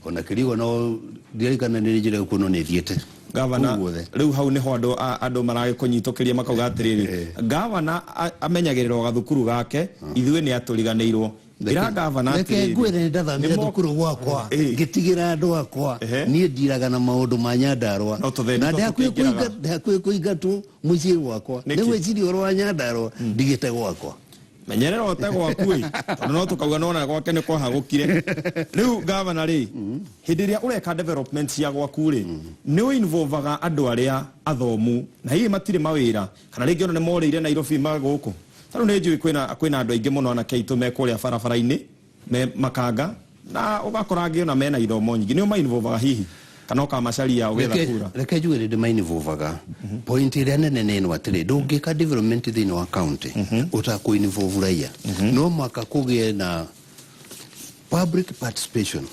Ona Kĩriogo no ndirikana nĩ njĩra kuo, no nĩ thiĩte. Gavana, Kũu guothe. Rĩu hau nĩho andũ maragĩkũnyitũkĩria makauga atĩrĩrĩ, gavana amenyagĩrĩra o gathukuru gake, ithuĩ nĩ atũriganĩirwo. Ĩra gavana Reke atĩrĩrĩ, ngwĩre, nĩ ndathamire thukuru gwakwa ngĩtigĩra andũ akwa. Niĩ ndiraga na maũndũ ma Nyandarũa tũtheni na to ndĩhakuhĩ tũkĩingĩraga. ndĩhakuhĩ kũingatwo mũciĩ gwakwa. Nĩkĩ? Nĩ gwĩciria ũhoro wa Nyandarũa ndigĩte gwakwa. Menyerera ũte gwaku ĩ, tondũ no tũkauga nona gwake nĩ kwahagũkire. Rĩu gavana rĩ, hĩndĩ ĩrĩa ũreka development cia gwaku rĩ, nĩ ũinvolvaga andũ arĩa athomu na hihi matirĩ mawĩra kana rĩngĩ ona nĩ morĩire Nairobi ma gũkũ? Tarĩu nĩ njũĩ kwĩna andũ aingĩ mũno anake aitũ me kũrĩa barabara-inĩ me makanga, na ũgakora angĩ ona mena ithomo nyingĩ. Nĩ ũmainvolvaga hihi kana ũkamacaria ũgĩetha kura? Reke njuge nĩ ndĩmainvolvaga. Point ĩrĩa nene nĩ ĩno atĩrĩ, ndũngĩka development thĩinĩ wa county ũtakũ-involve raia. No mũhaka kũgĩe na public participation.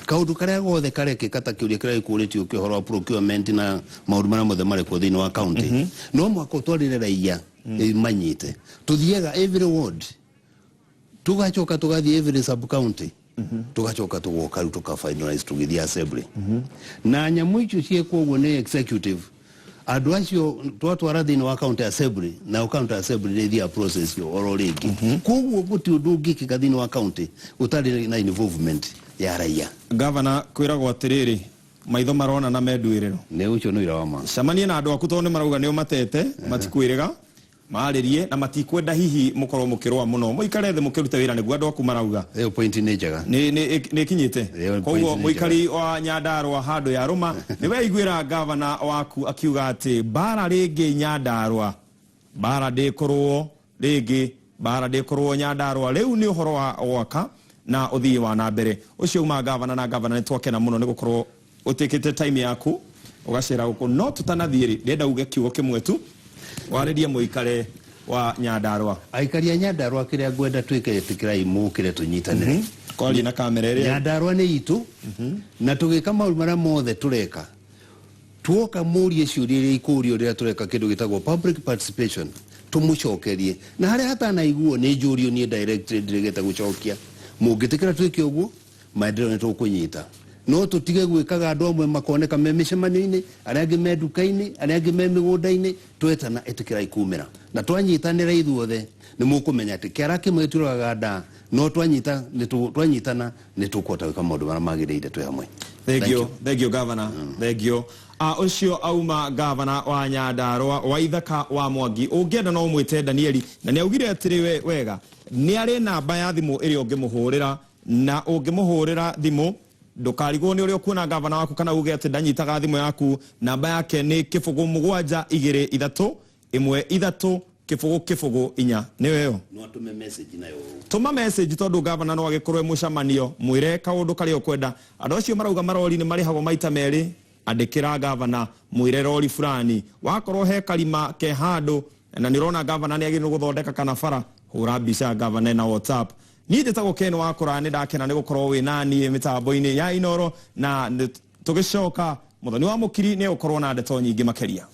Kaũndũ karĩa gothe karekĩka, ta kĩũria kĩrĩa gĩkũrĩtio kĩa ũhoro wa procurement na maũndũ marĩa mothe marekwo thĩinĩ wa county, no mũhaka ũtwarĩre raia manyite. Tũthiaga every ward, tugacoka tugathiĩ every sub county, tugacoka tugoka rĩu tuka finalize tũgĩthiĩ assembly. Na nyamũ icio ciekwo ũguo nĩ executive, andũ acio twatwara thĩinĩ wa county assembly, na county assembly nĩ ĩthiaga process ĩyo oro rĩngĩ. Koguo gũtirĩ ũndũ ũngĩkĩka thĩinĩ wa county ũtarĩ na involvement ya raia. Gavana, kwĩragwo atĩrĩrĩ, maitho marona na menduĩrĩro. Nĩ ũcio nĩ ũira wa ma. Cemanie na andũ aku, tondũ nĩ marauga nĩ ũmatete, matikwĩrĩga marĩrie na matikwenda hihi mũkorwo mũkĩrũa mũno, mũikare thĩ mũkĩrute wĩra, nĩguo andũ aku marauga. Ĩyo point nĩ njega. Nĩ ĩkinyĩte. Ĩyo point Koguo nĩ njega. mũikari wa Nyandarũa handũ ya rũma, nĩ weiguĩra gavana waku akiuga atĩ mbara rĩngĩ Nyandarũa, mbara ndĩkũrũo rĩngĩ, mbara ndĩkũrũo Nyandarũa. Rĩu nĩ ũhoro wa gwaka na ũthii wa na mbere. Ũcio uma gavana, na gavana nĩ twakena mũno nĩ gũkorwo ũtĩkĩte time yaku ũgacera gũkũ. No tũtanathiĩ rĩ, ndĩrenda uge kiugo kĩmwe tu warĩrie mũikare wa Nyandarũa. Aikari a Nyandarũa, kĩrĩa ngwenda twĩke, ĩtĩkĩrai mũkĩre tũnyitanĩre. Kwaria na kamera ĩrĩa. Nyandarũa nĩ itũ, na tũgĩka maũndũ marĩa mothe tũreka, tuoka mũrie ciũria iria ikũrio rĩrĩa tũreka kĩndũ gĩtagwo public participation, tũmũcokerie, na harĩa hatanaiguo nĩ njũrio niĩ directly ndiregete gũcokia. Mũngĩtĩkĩra twĩke ũguo, maendeleo nĩ tũkũnyita. No tũtige gwĩkaga andũ amwe makoneka me mĩcemanio-inĩ, arĩa angĩ me nduka-inĩ, arĩa angĩ me mĩgũnda-inĩ. Twetana, ĩtĩkĩrai kumĩra na twanyitanĩra ithuothe, nĩ mũkũmenya atĩ kĩara kĩmwe gĩtiũragaga nda, no twanyita twanyitana nĩ tũkũhota gwĩka maũndũ marĩa magĩrĩire twĩ hamwe. Thank you, thank you governor, thank you. Ũcio auma gavana wa Nyandarũa Waithaka wa Mwangi. Ũngĩenda no ũmwĩte Danieli, na nĩ augire atĩrĩ wega nĩ arĩ namba ya thimũ ĩrĩa ũngĩmũhũrĩra, na ũngĩmũhũrĩra thimũ ndũkarigwo nĩ ũrĩa ũkuona gavana waku kana uge atĩ ndanyitaga thimũ yaku. Namba yake nĩ 0723130004. Nĩyo ĩyo. No atũme message nayo. Tũma message, tondũ gavana no agĩkorwo e mũcemanio, mwĩre kaũndũ karĩa ũkwenda. Andũ acio marauga marori nĩ marĩhagwo maita merĩ, andĩkĩra gavana mwĩre rori fulani wakorwo he karima ke handũ na nĩ ũrona gavana nĩ agĩrĩirwo gũthondeka kana bara, hũra mbica gavana na WhatsApp. Niĩ njĩtagwo Ken Wakũra, nĩ ndakena nĩ gũkorwo wĩ naniĩ mĩtambo-inĩ ya Inoro, na tũgĩcoka Mũthoni wa Mũkiri nĩ egũkorwo na ndeto nyingĩ makĩria.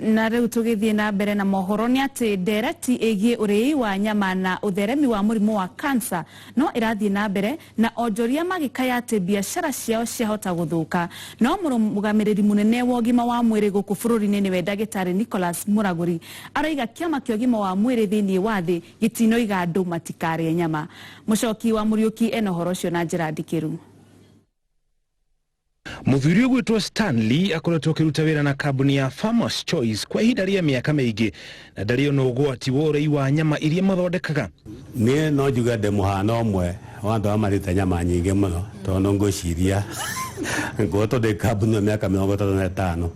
Na rĩu tũgĩthiĩ na mbere na mohoro nĩ atĩ ndereti ĩgiĩ ũrĩi wa nyama na ũtheremi wa mũrimũ wa kansa no ĩrathiĩ na mbere na onjoria magĩkaya atĩ biacara ciao ciahota gũthũka. No mũrũgamĩrĩri mũnene wa ũgima wa mwĩrĩ gũkũ bũrũri-inĩ nĩwe ndagĩtarĩ Nicholas Muraguri aroiga kĩama kĩa ũgima wa mwĩrĩ thĩinĩ wa thĩ gĩtinoiga andũ matikarĩe nyama. Mũcoki wa Mũriũki ena ũhoro ũcio na njĩra ndikĩru. Muthuri ũgwĩtwo Stanley akoretwo akĩruta wĩra na kambuni ya Farmers Choice kwa ihinda rĩa mĩaka mĩingĩ na ndarĩ ona ũgwati wa ũrĩi wa nyama iria mathondekaga. Niĩ no njuge ndĩ mũhano ũmwe wa andũ arĩa marĩte nyama nyingĩ mũno tondũ ngwĩciria ngoretwo ndĩ kambuni ĩyo mĩaka 35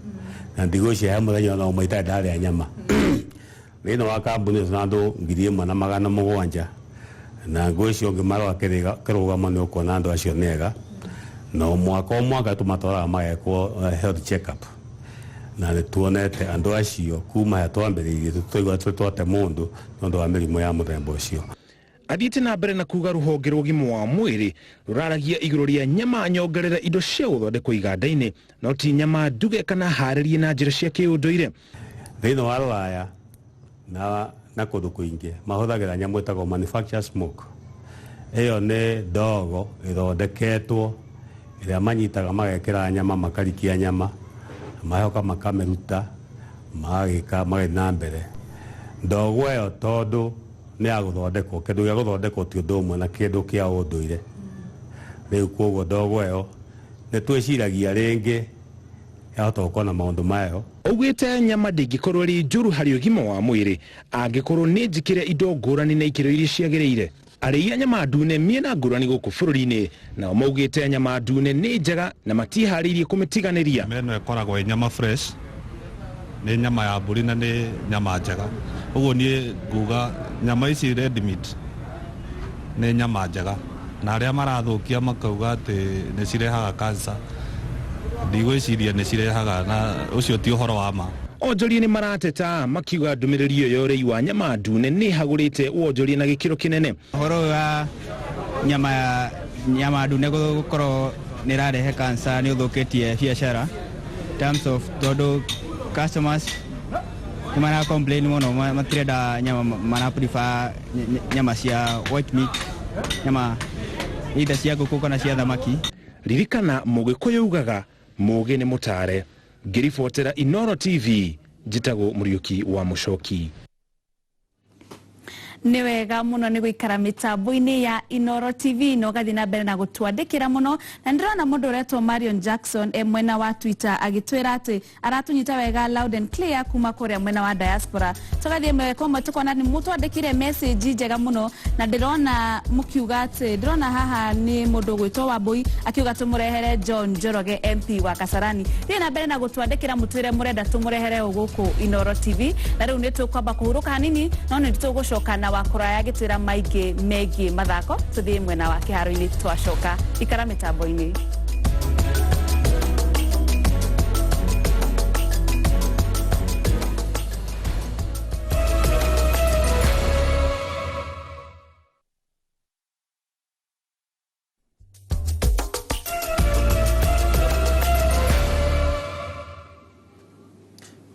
na ndigwĩciria he mũthenya ona ũmwe itarĩ ndarĩa nyama. Thĩinĩ wa kambuni ĩyo tuna andũ 1700 na ngwĩciria ũngĩmarora kĩrũgamo nĩ ũkuona andũ acio nĩ ega. Na o mwaka tũmatwaraga magekwo health check up na nĩ tuonete andũ acio kuma harĩa twambĩrĩirie tũtũigua twate mũndũ nĩ ũndũ wa mĩrimũ ya mũthemba ũcio. Athiĩte na mbere na kuga rũhonge rwa ũgima wa mwĩrĩ rũraragia igũrũ rĩa nyama nyongerere indo cia gũthondekwo iganda-inĩ no ti nyama nduge kana harĩrie na njĩra cia kĩũndũire. Thĩinĩ wa Rũraya na kũndũ kũingĩ mahũthagĩra nyamũ ĩtagwo manufactured smoke. Ĩyo nĩ ndogo ĩthondeketwo ĩrĩa manyitaga magekĩra nyama makarikia nyama magoka makamĩruta magagĩka magathiĩ na mbere. Ndogo ĩyo tondũ nĩ ya gũthondekwo, kĩndũ gĩa gũthondekwo ti ũndũ ũmwe na kĩndũ kĩa ũndũire. Rĩu koguo ndogo ĩyo nĩ twĩciragia rĩngĩ yahota gũkorwo na maũndũ mayo. Augĩte nyama ndĩngĩkorwo ĩrĩ njũru harĩ ũgima wa mwĩrĩ angĩkorwo nĩ njĩkĩre indo ngũrani na ikĩro iria ciagĩrĩire. Arĩi a nyama ndune mĩena ngũrani gũkũ bũrũri-inĩ nao maugĩte nyama ndune nĩ njega na matiharĩirie kũmĩtiganĩria. Nyama ĩno ĩkoragwo ĩ nyama fresh, nĩ nyama ya mbũri na nĩ nyama njega. Ũguo niĩ nguga nyama ici red meat nĩ nyama njega, na arĩa marathũkia makauga atĩ nĩ cirehaga cancer, ndigwĩciria nĩ cirehaga, na ũcio ti ũhoro wa ma. Onjoria nĩ marateta makiuga ndũmĩrĩri ĩyo ya ũrĩi wa nyama ndune nĩ ĩhagũrĩte wonjoria na gĩkĩro kĩnene. Ũhoro ũyũ wa nyama ndune gũkorwo nĩ ĩrarehe cancer nĩ ũthũkĩtie biacara in terms of tondũ customers nĩ mara complain mũno, matirenda nyama, mara prefer nyama cia white meat, nyama either cia ngũkũ kana cia thamaki. Ririkana Mũgĩkũyũ ugaga mũũgĩ nĩ mũtare. Ngĩribotera Inooro TV njĩtagwo Mũriũki wa Mũcoki. Nĩ wega mũno nĩ gũikara mĩtambo-inĩ ya Inooro TV na ũgathiĩ na mbere na gũtwandĩkĩra mũno, na nĩndĩrona mũndũ ũretwo Marion Jackson e mwena wa Twitter agĩtwĩra atĩ aratũnyita wega loud and clear kuma kũrĩa mwena wa diaspora. Tũgathiĩ ĩmwe kwa ĩmwe tũkona nĩ mũtwandĩkĩre message njega mũno, na ndĩrona mũkiuga atĩ ndĩrona haha nĩ mũndũ ũgwĩtwo Wambui akiuga tũmũrehere John Njoroge MP wa Kasarani. Thiĩ na mbere na gũtwandĩkĩra mũtwĩre mũrenda tũmũrehere ũ gũkũ Inooro TV. Na rĩu nĩ tũkwamba kũhurũka hanini, no nĩ tũgũcoka na wakũraya agĩtwĩra maingĩ megiĩ mathako. Tũthiĩ mwena wa kĩharo-inĩ twacoka. Ikara mĩtambo-inĩ.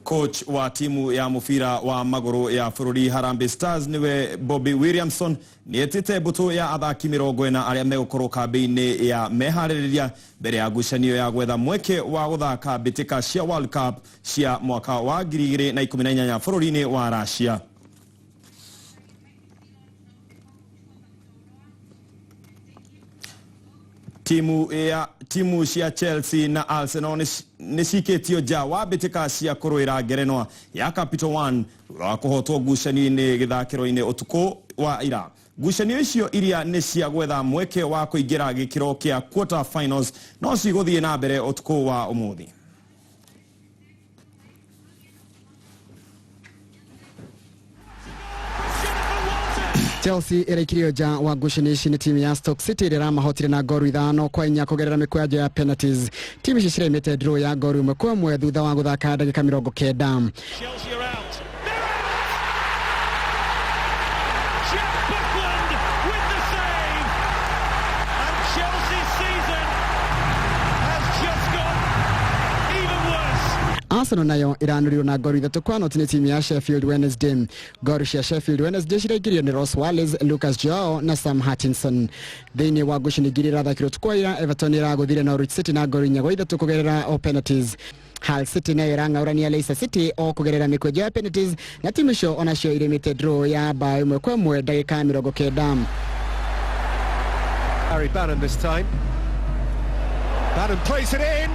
Coach wa timu ya mubira wa maguru ya bũrũri Harambee Stars niwe Bobby Williamson nĩetĩte mbũtũ ya athaki 40 arĩa megũkorwo kambĩ-inĩ ya meharĩrĩria mbere ya ngucanio ya gwetha mweke wa gũthaka mbĩtĩka cia World Cup cia mwaka wa 2018 bũrũri-inĩ wa Russia. Timu cia Chelsea na Arsenal nĩ cikĩtio nja wa mbĩtĩka cia kũrũĩra ngerenwa ya Capital One thutha wa kũhotwo ngucanio-inĩ gĩthakĩro-inĩ ũtukũ wa ira. Ngucanio icio iria nĩ cia gwetha mweke wa kũingĩra gĩkĩro kĩa quarter finals no cigũthiĩ na mbere ũtukũ wa ũmũthĩ. Chelsea ĩraikirio nja wa ngucanio ici nĩ timu ya Stoke City ĩrĩa ĩramahotire na ngoru 5-4 kũgerera mĩkwanjo ya penalties. Timu ici ciraimĩte draw ya ngoru 1-1 thutha wa gũthaka ndagĩka 90. Arsenal nayo ĩranurirwo na ngoru 3-0 nĩ timu ya Sheffield Wednesday. Ngoru cia Sheffield Wednesday ciraingĩrio nĩ Ross Wallace, Lucas Joao na Sam Hutchinson. Thĩinĩ wa ngucanio ingĩ irathakirwo ũtukũ wa ira, Everton ĩragũthire Norwich City na ngoru 4-3 kũgerera o penalties. Hull City nayo ĩrang'aũrania Leicester City o kũgerera mĩkwanjo ya penalties, na timu icio onacio irĩmĩte draw ya bao 1-1 ndagĩka 90. Harry Bannon this time. Bannon plays it in.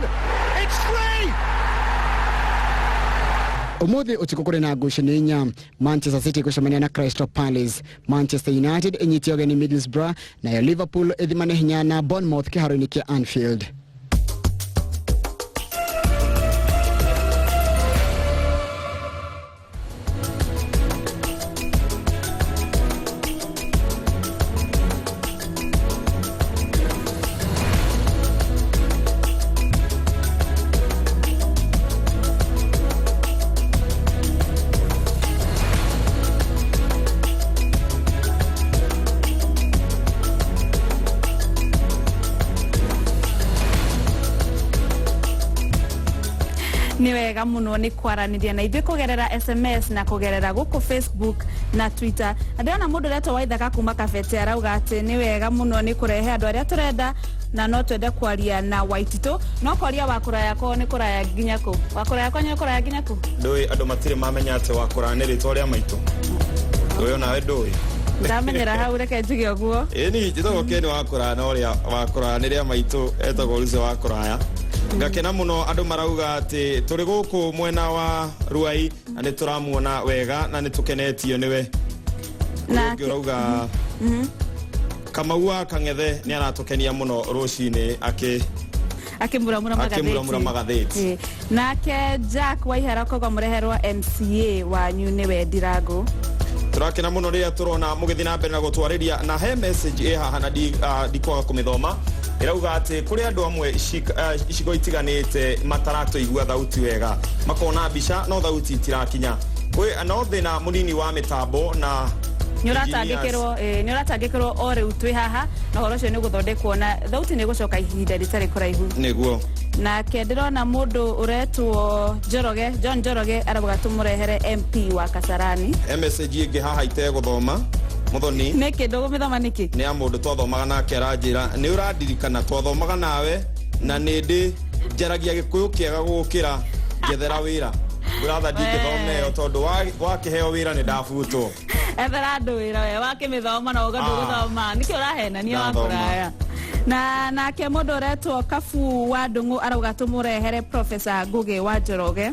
It's three! Umuthi utuku kuri na ngucanio inya. Manchester City gucemania na Crystal Palace, Manchester United inyite ũgeni Middlesbrough, nayo Liverpool ĩthimane hinya na Bournemouth kĩharo-inĩ kĩa Anfield. Nĩ wega mũno nĩ kwaranĩria na ithuĩ kũgerera SMS na kũgerera gũkũ Facebook na Twitter. Na ndĩrona mũndũ ũretwo Waithaka kuma Kabete arauga atĩ nĩ wega mũno nĩ kũrehe andũ arĩa tũrenda na no twende kwaria na Waititũ, no kwaria wa kũraya kwao nĩ kũraya nginya kũ? Wa kũraya kwanyu nĩ kũraya nginya kũ? Ndũĩ andũ matirĩ mamenya atĩ wa kũraya nĩ rĩtwa rĩa maitũ. Ndũĩ onawe ndũĩ. Ndamenyera hau, reke njuge ũguo. Ĩni njĩtagwo Ken wa kũraya, no ũrĩa wa kũraya nĩ rĩa maitũ etagwo Lucy wa kũraya. Ngakena mũno andũ marauga atĩ tũrĩ gũkũ mwena wa Ruai na nĩ tũramuona wega na nĩ tũkenetio nĩwe. Na ũngĩ ũrauga Kamau wa Kang'ethe nĩ aratũkenia mũno rũcinĩ akĩmuramura magathĩti. Akĩmuramura magathĩti. Nake Jack Waihera koguo mũreherwo MCA wanyu nĩwe Ndirango. Tũrakena mũno rĩrĩa tũrona mũgĩthiĩ na mbere na gũtwarĩria, na he message ĩ haha na ndikwaga kũmĩthoma. Ĩrauga atĩ kũrĩ andũ amwe icigo itiganĩte mataratũigua thauti wega, makona mbica no thauti itirakinya. Kwĩ no thĩna mũnini wa mĩtambo na Nĩ ũratangĩkĩrwo o rĩu twĩ haha, na ũhoro ũcio nĩ ũgũthondekwo na thauti nĩ ĩgũcoka ihinda rĩtarĩ kũraihu. Nĩguo. Nake ndĩrona mũndũ ũretwo Njoroge, John Njoroge arauga tũmũrehere MP wa Kasarani. He message ĩngĩ haha itegũthoma Muthoni. Nĩkĩ ndũgũmĩthoma nĩkĩ? Nĩ ya mũndũ twathomaga nake, aranjĩra nĩ ũrandirikana twathomaga nawe na nĩ ndĩ njaragia gĩkũyũ kĩega gũgũkĩra, njethera wĩra. Brother, ndingĩthoma ĩyo tondũ wakĩheo wĩra nĩ ndabutwo. Ethera andũ wĩra we wakĩmĩthoma na ũga ndũgũthoma. Nĩkĩ ũrahenania wa Ndathoma. kũraya? Na nake mũndũ ũretwo Kabu wa Ndung'u arauga tũmũrehere Professor Ngugi wa Njoroge.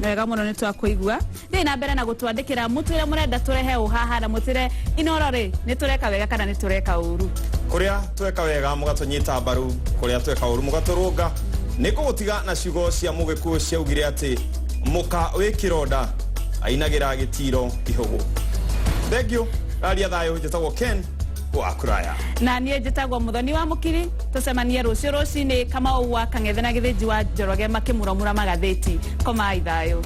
Nĩ wega mũno nĩ twakũigua. Thiĩ na mbere na gũtwandĩkĩra mũtwĩre mũrenda tũrehe ũ haha, na mũtwĩre Inoro rĩ nĩ tũreka wega kana nĩ tũreka ũru. Kũrĩa tweka wega mũgatũnyita mbaru, kũrĩa tweka ũru mũgatũrũnga. Nĩ ngũgũtiga na ciugo cia Mũgĩkũyũ ciaugire atĩ mũka wĩ kĩronda ainagĩra gĩtiro ihũgũ. Thank you. Raria thayũ, njĩtagwo Ken wa Kuraya. Na niĩ njĩtagwo Muthoni wa Mũkiri. Tũcemanie rũciũ rũcinĩ Kamau wa Kang'ethe na Gĩthĩnji wa Njoroge makĩmuramura magathĩti. Komai thayũ.